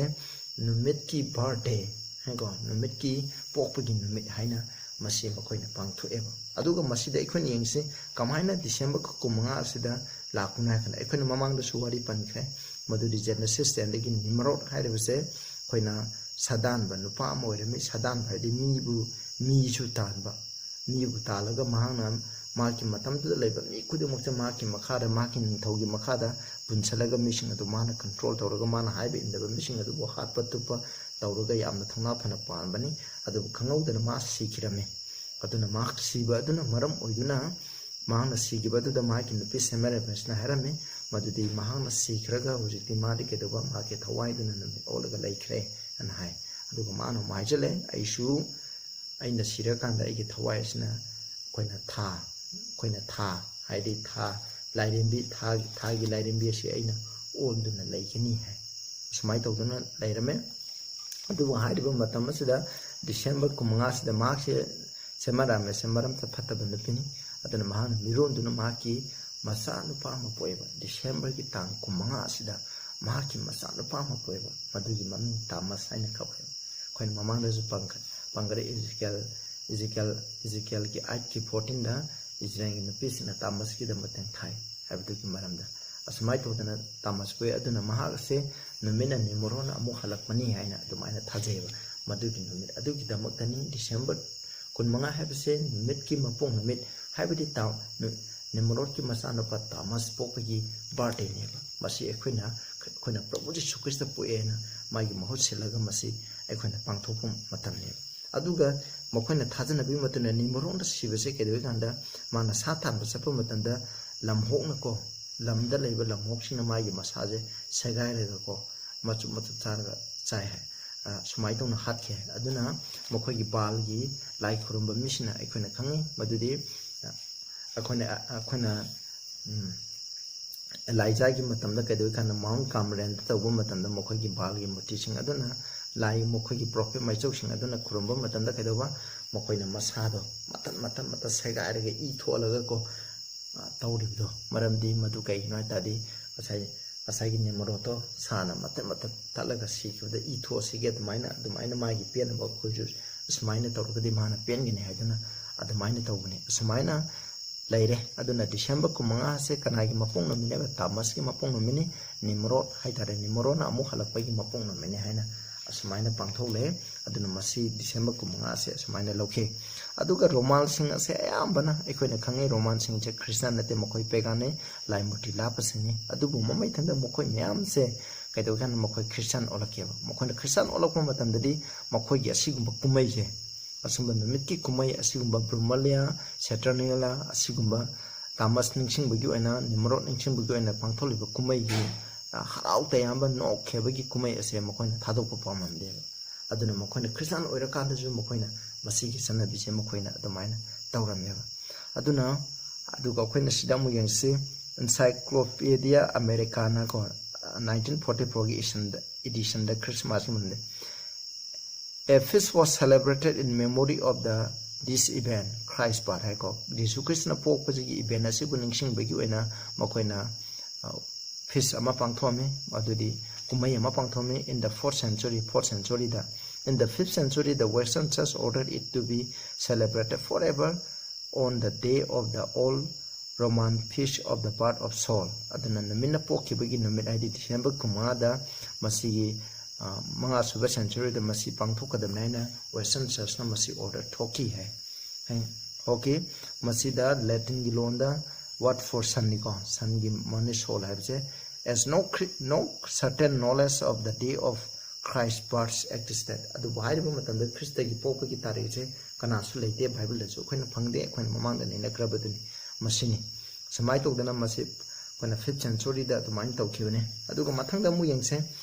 ꯅꯨꯃꯤꯠꯀꯤ birthday ꯍꯥꯏꯀꯣ, ꯅꯨꯃꯤꯠꯀꯤ ꯄꯣꯛꯄꯒꯤ ꯅꯨꯃꯤꯠ ꯍꯥꯏꯅ ꯃꯁꯤ ꯃꯈꯣꯏꯅ ꯄꯥꯡꯊꯣꯛꯑꯦꯕ꯫ ꯑꯗꯨꯒ ꯃꯁꯤꯗ ꯑꯩꯈꯣꯏꯅ ꯌꯦꯡꯁꯤ, ꯀꯃꯥꯏꯅ ꯗꯤꯁꯦꯝꯕꯔ ꯀꯨꯟꯃꯉꯥ ꯑꯁꯤꯗ ꯂꯥꯛꯄꯅꯣ ꯍꯥꯏ ꯀꯥꯟꯗ, ꯑꯩꯈꯣꯏꯅ ꯃꯃꯥꯡꯗꯁꯨ ꯋꯥꯔꯤ ꯄꯟꯈ꯭ꯔꯦ, ꯃꯗꯨꯗꯤ Genesis ten ꯗꯒꯤ ꯅꯤꯃꯔꯣꯠ ꯍꯥꯏꯔꯤꯕꯁꯦ ꯑꯩꯈꯣꯏꯅ ꯁꯥꯗꯥꯟꯕ ꯅꯨꯄꯥ ꯑꯃ ꯑꯣꯏꯔꯝꯃꯤ꯫ ꯁꯥꯗꯥꯟꯕ ꯍꯥꯏꯗꯤ ꯃꯤꯕꯨ, ꯃꯤꯁꯨ ꯇꯥꯟꯕ, ꯃꯤꯕꯨ ꯇꯥꯜꯂꯒ ꯃꯍꯥꯛꯅ ꯃꯍꯥꯛꯀꯤ ꯃꯇꯝꯗꯨꯗ ꯂꯩꯕ ꯃꯤ ꯈꯨꯗꯤꯡꯃꯛꯁꯦ ꯃꯍꯥꯛꯀꯤ ꯃꯈꯥꯗ, ꯃꯍꯥꯛꯀꯤ ꯅꯤꯡꯊꯧꯒꯤ ꯃꯈꯥꯗ ꯄꯨꯟꯁꯤꯜꯂꯒ ꯃꯤꯁꯤꯡ ꯑꯗꯨ ꯃꯥꯅ control ꯇꯧꯔꯒ, ꯃꯥꯅ ꯍꯥꯏꯕ ꯏꯟꯗꯕ ꯃꯤꯁꯤꯡ ꯑꯗꯨꯕꯨ ꯍꯥꯠꯄ ꯇꯨꯞꯄ ꯇꯧꯔꯒ ꯌꯥꯝꯅ ꯊꯧꯅꯥ ꯐꯅ ꯄꯥꯟꯕꯅꯤ꯫ ꯑꯗꯨꯕꯨ ꯈꯪꯍꯧꯗꯅ ꯃꯥ ꯁꯤꯈꯤꯔꯝꯃꯤ꯫ ꯑꯗꯨꯅ ꯃꯍꯥꯛ ꯁꯤꯕ ꯑꯗꯨꯅ ꯃꯔꯝ ꯑꯣꯏꯗꯨꯅ ꯃꯍꯥꯛꯅ ꯁꯤꯈꯤꯕ ꯑꯗꯨꯗ ꯃꯍꯥꯛꯀꯤ ꯅꯨꯄꯤ ꯁꯦꯃꯦꯔꯥꯃꯤꯁꯅ ꯍꯥꯏꯔꯝꯃꯤ, ꯃꯗꯨꯗꯤ ꯃꯍꯥꯛꯅ ꯁꯤꯈ꯭ꯔꯒ ꯍꯧꯖꯤꯛꯇꯤ ꯃꯥꯗꯤ ꯀꯩꯗꯧꯕ, ꯃꯍꯥꯛꯀꯤ ꯊꯋꯥꯏꯗꯨꯅ ꯅꯨꯃꯤꯠ ꯑꯣꯜꯂꯒ ꯂꯩꯈ꯭ꯔꯦ ꯑꯅ ꯍꯥꯏ꯫ ꯑꯗꯨꯒ ꯃꯥꯅ ꯑꯃꯨꯛ ꯍꯥꯏꯖꯜꯂꯦ, ꯑꯩꯁꯨ ꯑꯩꯅ ꯁꯤꯔꯀꯥꯟꯗ ꯑꯩꯒꯤ ꯊꯋꯥꯏ ꯑꯁꯤꯅ ꯑꯩꯈꯣꯏꯅ ꯊꯥ ꯑꯩꯈꯣꯏꯅ ꯊꯥ ꯍꯥꯏꯗꯤ ꯊꯥ ꯂꯥꯏꯔꯦꯝꯕꯤ ꯊꯥꯒꯤ ꯊꯥꯒꯤ ꯂꯥꯏꯔꯦꯝꯕꯤ ꯑꯁꯤ ꯑꯩꯅ ꯑꯣꯟꯗꯨꯅ ꯂꯩꯒꯅꯤ ꯍꯥꯏ꯫ ꯁꯨꯃꯥꯏꯅ ꯇꯧꯗꯨꯅ ꯂꯩꯔꯝꯃꯦ꯫ ꯑꯗꯨꯕꯨ ꯍꯥꯏꯔꯤꯕ ꯃꯇꯝ ꯑꯁꯤꯗ ꯗꯤꯁꯦꯝꯕꯔ ꯀꯨꯟꯃꯉꯥꯁꯤꯗ ꯃꯍꯥꯛꯁꯦ ꯁꯦꯃꯔꯥꯃꯦꯁꯦ ꯃꯔꯝꯇ ꯐꯠꯇꯕ ꯅꯨꯄꯤꯅꯤ꯫ ꯑꯗꯨꯅ ꯃꯍꯥꯛꯅ ꯃꯤꯔꯣꯟꯗꯨꯅ ꯃꯍꯥꯛꯀꯤ ꯃꯆꯥꯅꯨꯄꯥ ꯑꯃ ꯄꯣꯛꯑꯦꯕ꯫ ꯗꯤꯁꯦꯝꯕꯔꯒꯤ ꯇꯥꯡ ꯀꯨꯟꯃꯉꯥ ꯑꯁꯤꯗ ꯃꯍꯥꯛꯀꯤ ꯃꯆꯥꯅꯨꯄꯥ ꯑꯃ ꯄꯣꯛꯑꯦꯕ꯫ ꯃꯗꯨꯒꯤ ꯃꯃꯤꯡ ꯇꯥꯃꯁ ꯍꯥꯏꯅ ꯀꯧꯋꯦꯕ꯫ ꯑꯩꯈꯣꯏꯅ ꯃꯃꯥꯡꯗꯁꯨ ꯄꯟꯈ꯭ꯔꯦ ꯏꯖꯤꯀꯦꯜ ꯏꯖꯤꯀꯦꯜ ꯏꯖꯤꯀꯦꯜꯒꯤ ꯑꯥꯏꯠꯀꯤ ꯐꯣꯔꯇꯤꯟꯗ ꯏꯖꯔꯦꯜꯒꯤ ꯅꯨꯄꯤꯁꯤꯡꯅ ꯇꯥꯃꯁꯀꯤꯗꯃꯛ ꯇꯦꯡꯊꯥꯏ ꯍꯥꯏꯕꯗꯨꯒꯤ ꯃꯔꯝꯗ꯫ ꯑꯁꯨꯃꯥꯏꯅ ꯇꯧꯗꯅ ꯇꯥꯃꯁ ꯄꯣꯛꯏ꯫ ꯑꯗꯨꯅ ꯃꯍꯥꯛ ꯑꯁꯦ ꯅꯨꯃꯤꯠꯅ ꯅꯤꯃꯣꯔꯣꯟꯅ ꯑꯃꯨꯛ ꯍꯜꯂꯛꯄꯅꯤ ꯍꯥꯏꯅ ꯑꯗꯨꯃꯥꯏꯅ ꯊꯥꯖꯩꯑꯕ꯫ ꯃꯗꯨꯒꯤ ꯅꯨꯃꯤꯠ ꯑꯗꯨꯒꯤꯗꯃꯛꯇꯅꯤ ꯗꯤꯁꯦꯝꯕꯔ ꯀꯨꯟꯃꯉꯥ ꯍꯥꯏꯕꯁꯦ ꯅꯨꯃꯤꯠꯀꯤ ꯃꯄꯣꯛ ꯅꯨꯃꯤꯠ ꯍꯥꯏꯕꯗꯤ ꯇꯥ- ꯅꯨ- ꯅꯤꯃꯣꯔꯣꯠꯀꯤ ꯃꯆꯥꯅꯨꯄꯥ ꯇꯥꯃꯁ ꯄꯣꯛꯄꯒꯤ ꯕꯥꯔꯗꯦꯅꯦꯕ꯫ ꯃꯁꯤ ꯑꯩꯈꯣꯏꯅ ꯑꯩꯈꯣꯏꯅ ꯄ꯭ꯔꯚꯨ ꯖꯤꯁꯨ ꯈ꯭ꯔꯤꯁꯇ ꯄꯣꯛꯑꯦꯅ ꯃꯥꯒꯤ ꯃꯍꯨꯠ ꯁꯤꯜꯂꯒ ꯃꯁꯤ ꯑꯩꯈꯣꯏꯅ ꯄꯥꯡꯊꯣꯛꯄ ꯃꯇꯝꯅꯦꯕ꯫ ꯑꯗꯨꯒ ꯃꯈꯣꯏꯅ ꯊꯥꯖꯅꯕꯒꯤ ꯃꯇꯨꯡ ꯏꯟꯅ ꯅꯤꯃꯣꯔꯣꯟꯗ ꯁꯤꯕꯁꯦ ꯀꯩꯗꯧꯏ ꯀꯥꯟꯗ ꯃꯥꯅ ꯁꯥ ꯊꯥꯟꯕ ꯆꯠꯄ ꯃꯇꯝꯗ ꯂꯝꯍꯣꯛꯅꯀꯣ ꯂꯝꯗ ꯂꯩꯕ ꯂꯝꯍꯣꯛꯁꯤꯡꯅ ꯃꯥꯒꯤ ꯃꯁꯥꯁꯦ ꯁꯦꯒꯥꯏꯔꯒꯀꯣ ꯃꯆꯨꯞ ꯃꯆꯨꯞ ꯆꯥꯔꯒ ꯆꯥꯏ ꯍꯥꯏ꯫ ꯁꯨꯃꯥꯏꯅ ꯇꯧꯅ ꯍꯥꯠꯈꯤ ꯍꯥꯏ꯫ ꯑꯗꯨꯅ ꯃꯈꯣꯏꯒꯤ ꯕꯥꯜꯒꯤ ꯂꯥꯏ ꯈꯨꯔꯨꯝꯕ ꯃꯤꯁꯤꯡꯅ ꯑꯩꯈꯣꯏꯅ ꯈꯪꯉꯤ ꯃꯗꯨꯗꯤ ꯑꯩꯈꯣꯏꯅ ꯑꯩꯈꯣꯏꯅ ꯎꯝ, ꯑꯦꯂꯥꯏꯖꯥꯒꯤ ꯃꯇꯝꯗ ꯀꯩꯗꯧꯏ ꯀꯥꯟꯗ ꯃꯥꯎꯟ ꯀꯥꯔꯃꯦꯜꯗ ꯇꯧꯕ ꯃꯇꯝꯗ ꯃꯈꯣꯏꯒꯤ ꯕꯥꯜꯒꯤ ꯃꯨꯔꯇꯤꯁꯤꯡ ꯑꯗꯨꯅ ꯂꯥꯏ ꯃꯈꯣꯏꯒꯤ ꯄ꯭ꯔꯣꯐꯦꯠ ꯃꯥꯏꯆꯧꯁꯤꯡ ꯑꯗꯨꯅ ꯈꯨꯔꯨꯝꯕ ꯃꯇꯝꯗ ꯀꯩꯗꯧꯕ ꯃꯈꯣꯏꯅ ꯃꯁꯥꯗꯣ ꯃꯇꯠ ꯃꯇꯠ ꯃꯇꯠ ꯁꯦꯒꯥꯏꯔꯒ ꯏ ꯊꯣꯛꯍꯜꯂꯒꯀꯣ ꯇꯧꯔꯤꯕꯗꯣ ꯃꯔꯝꯗꯤ ꯃꯗꯨ ꯀꯩꯒꯤꯅꯣ ꯍꯥꯏ ꯇꯥꯔꯗꯤ ꯉꯁꯥꯏ ꯉꯁꯥꯏꯒꯤ ꯅꯤꯃꯔꯣꯠꯇꯣ ꯁꯥꯅ ꯃꯇꯠ ꯃꯇꯠ ꯇꯠꯂꯒ ꯁꯤꯈꯤꯕꯗ ꯏ ꯊꯣꯛꯑꯁꯤꯒꯦ ꯑꯗꯨꯃꯥꯏꯅ ꯑꯗꯨꯃꯥꯏꯅ ꯃꯥꯒꯤ ꯄꯦꯟꯅꯕ ꯑꯩꯈꯣꯏꯁꯨ ꯑꯁꯨꯃꯥꯏꯅ ꯇꯧꯔꯒꯗꯤ ꯃꯥꯅ ꯄꯦꯟꯒꯅꯤ ꯍꯥꯏꯗꯨꯅ ꯑꯗꯨꯃꯥꯏꯅ ꯇꯧꯕꯅꯤ꯫ ꯑꯁꯨꯃꯥꯏꯅ ꯂꯩꯔꯦ꯫ ꯑꯗꯨꯅ ꯗꯤꯁꯦꯝꯕꯔ ꯀꯨꯟꯃꯉꯥꯁꯦ ꯀꯅꯥꯒꯤ ꯃꯄꯣꯛ ꯅꯨꯃꯤꯠꯅꯦꯕ? ꯇꯥꯃꯁꯀꯤ ꯃꯄꯣꯛ ꯅꯨꯃꯤꯠꯅꯤ꯫ ꯅꯤꯃꯔꯣꯠ ꯍꯥꯏꯇꯥꯔꯦ, ꯅꯤꯃꯔꯣꯠꯅ ꯑꯃꯨꯛ ꯍꯜꯂꯛꯄꯒꯤ ꯃꯄꯣꯛ ꯅꯨꯃꯤꯠꯅꯤ ꯍꯥꯏꯅ ꯑꯁꯨꯃꯥꯏꯅ ꯄꯥꯡꯊꯣꯛꯂꯦ꯫ ꯑꯗꯨꯅ ꯃꯁꯤ ꯗꯤꯁꯦꯝꯕꯔ ꯀꯨꯟꯃꯉꯥꯁꯦ ꯑꯁꯨꯃꯥꯏꯅ ꯂꯧꯈꯤ꯫ ꯑꯗꯨꯒ ꯔꯣꯃꯥꯟꯁꯤꯡ ꯑꯁꯦ ꯑꯌꯥꯝꯕꯅ ꯑꯩꯈꯣꯏꯅ ꯈꯪꯉꯤ ꯔꯣꯃꯥꯟꯁꯤꯡꯁꯦ ꯈ꯭ꯔꯤꯁꯇꯥꯟ ꯅꯠꯇꯦ, ꯃꯈꯣꯏ ꯄꯦꯒꯥꯟꯅꯤ, ꯂꯥꯏ ꯃꯨꯔꯇꯤ ꯂꯥꯠꯄꯁꯤꯡꯅꯤ꯫ ꯑꯗꯨꯕꯨ ꯃꯃꯩ ꯊꯪꯗ ꯃꯈꯣꯏ ꯃꯌꯥꯝꯁꯦ ꯀꯩꯗꯧꯒꯦ ꯍꯥꯏꯅ ꯃꯈꯣꯏ ꯈ꯭ꯔꯤꯁꯇꯥꯟ ꯑꯣꯜꯂꯛꯀꯦꯕ꯫ ꯃꯈꯣꯏꯅ ꯈ꯭ꯔꯤꯁꯇꯥꯟ ꯑꯣꯜꯂꯛꯄ ꯃꯇꯝꯗꯗꯤ ꯃꯈꯣꯏꯒꯤ ꯑꯁꯤꯒꯨꯝꯕ ꯀꯨꯝꯍꯩꯁꯦ, ꯑꯁꯨꯝꯕ ꯅꯨꯃꯤꯠꯀꯤ ꯀꯨꯝꯍꯩ ꯑꯁꯤꯒꯨꯝꯕ ꯕ꯭ꯔꯨꯃꯂꯤꯌꯥ, ꯁꯦꯇꯔꯅꯤꯌꯥ ꯑꯁꯤꯒꯨꯝꯕ ꯇꯥꯃꯁ ꯅꯤꯡꯁꯤꯡꯕꯒꯤ ꯑꯣꯏꯅ, ꯅꯤꯃꯔꯣꯠ ꯅꯤꯡꯁꯤꯡꯕꯒꯤ ꯑꯣꯏꯅ ꯄꯥꯡꯊꯣꯛꯂꯤꯕ ꯀꯨꯝꯍꯩꯒꯤ ꯍꯔꯥꯎ ꯇꯌꯥꯝꯕ ꯅꯣꯛꯈꯦꯕꯒꯤ ꯀꯨꯝꯍꯩ ꯑꯁꯦ ꯃꯈꯣꯏꯅ ꯊꯥꯗꯣꯛꯄ ꯄꯥꯝꯂꯝꯗꯦꯕ꯫ ꯑꯗꯨꯅ ꯃꯈꯣꯏꯅ ꯈ꯭ꯔꯤꯁꯇꯥꯟ ꯑꯣꯏꯔꯀꯥꯟꯗꯁꯨ ꯃꯈꯣꯏꯅ ꯃꯁꯤꯒꯤ ꯆꯠꯅꯕꯤꯁꯦ ꯃꯈꯣꯏꯅ ꯑꯗꯨꯃꯥꯏꯅ ꯇꯧꯔꯝꯃꯦꯕ꯫ ꯑꯗꯨꯅ ꯑꯗꯨꯒ ꯑꯩꯈꯣꯏꯅ ꯁꯤꯗ ꯑꯃꯨꯛ ꯌꯦꯡꯁꯤ, Encyclopedia Americana ꯀꯣ, nineteen forty fourꯒꯤ editionꯗ Christmas ꯃꯨꯟꯗꯦ꯫ A feast was celebrated in memory of the this event, Christ birth ꯍꯥꯏꯀꯣ, ꯖꯤꯁꯨ ꯈ꯭ꯔꯤꯁꯇꯅ ꯄꯣꯛꯄꯁꯤꯒꯤ event ꯑꯁꯤꯕꯨ ꯅꯤꯡꯁꯤꯡꯕꯒꯤ ꯑꯣꯏꯅ ꯃꯈꯣꯏꯅ feast ꯑꯃ ꯄꯥꯡꯊꯣꯛꯑꯝꯃꯤ꯫ ꯑꯗꯨꯗꯤ ꯀꯨꯝꯍꯩ ꯑꯃ ꯄꯥꯡꯊꯣꯛꯑꯝꯃꯤ꯫ In the fourth century, fourth centuryꯗ, in the fifth century, the Western Church ordered it to be celebrated forever on the day of the old Roman feast of the birth of Saul. ꯑꯗꯨꯅ ꯅꯨꯃꯤꯠꯅ ꯄꯣꯛꯈꯤꯕꯒꯤ ꯅꯨꯃꯤꯠ, ꯍꯥꯏꯗꯤ December ꯀꯨꯟꯃꯉꯥꯗ ꯃꯁꯤꯒꯤ, ꯑ, ꯃꯉꯥꯁꯨꯕ centuryꯗ ꯃꯁꯤ ꯄꯥꯡꯊꯣꯛꯀꯗꯕꯅꯤ ꯍꯥꯏꯅ Western Churchꯅ ꯃꯁꯤ order ꯊꯣꯛꯈꯤ ꯍꯥꯏ꯫ ꯍꯥꯏ꯫ Okay, ꯃꯁꯤꯗ Latinꯒꯤ ꯂꯣꯟꯗ word for Sunꯅꯤꯀꯣ, Sunꯒꯤ ꯃꯅꯤ Saul ꯍꯥꯏꯕꯁꯦ, as no, no certain knowledge of the day of Christ birth existed. ꯑꯗꯨꯕꯨ ꯍꯥꯏꯔꯤꯕ ꯃꯇꯝꯗ ꯈ꯭ꯔꯤꯁꯇꯒꯤ ꯄꯣꯛꯄꯒꯤ ꯇꯥꯔꯤꯛꯁꯦ ꯀꯅꯥꯁꯨ ꯂꯩꯇꯦ, ꯕꯥꯏꯕꯜꯗꯁꯨ ꯑꯩꯈꯣꯏꯅ ꯐꯪꯗꯦ, ꯑꯩꯈꯣꯏꯅ ꯃꯃꯥꯡꯗ ꯅꯩꯅꯈ꯭ꯔꯕꯗꯨꯅꯤ꯫ ꯃꯁꯤꯅꯤ꯫ ꯁꯨꯃꯥꯏꯅ ꯇꯧꯗꯅ ꯃꯁꯤ ꯑꯩꯈꯣꯏꯅ fifth centuryꯗ ꯑꯗꯨꯃꯥꯏꯅ ꯇꯧꯈꯤꯕꯅꯤ꯫ ꯑꯗꯨꯒ ꯃꯊꯪꯗ ꯑꯃꯨꯛ ꯌꯦꯡꯁꯦ꯫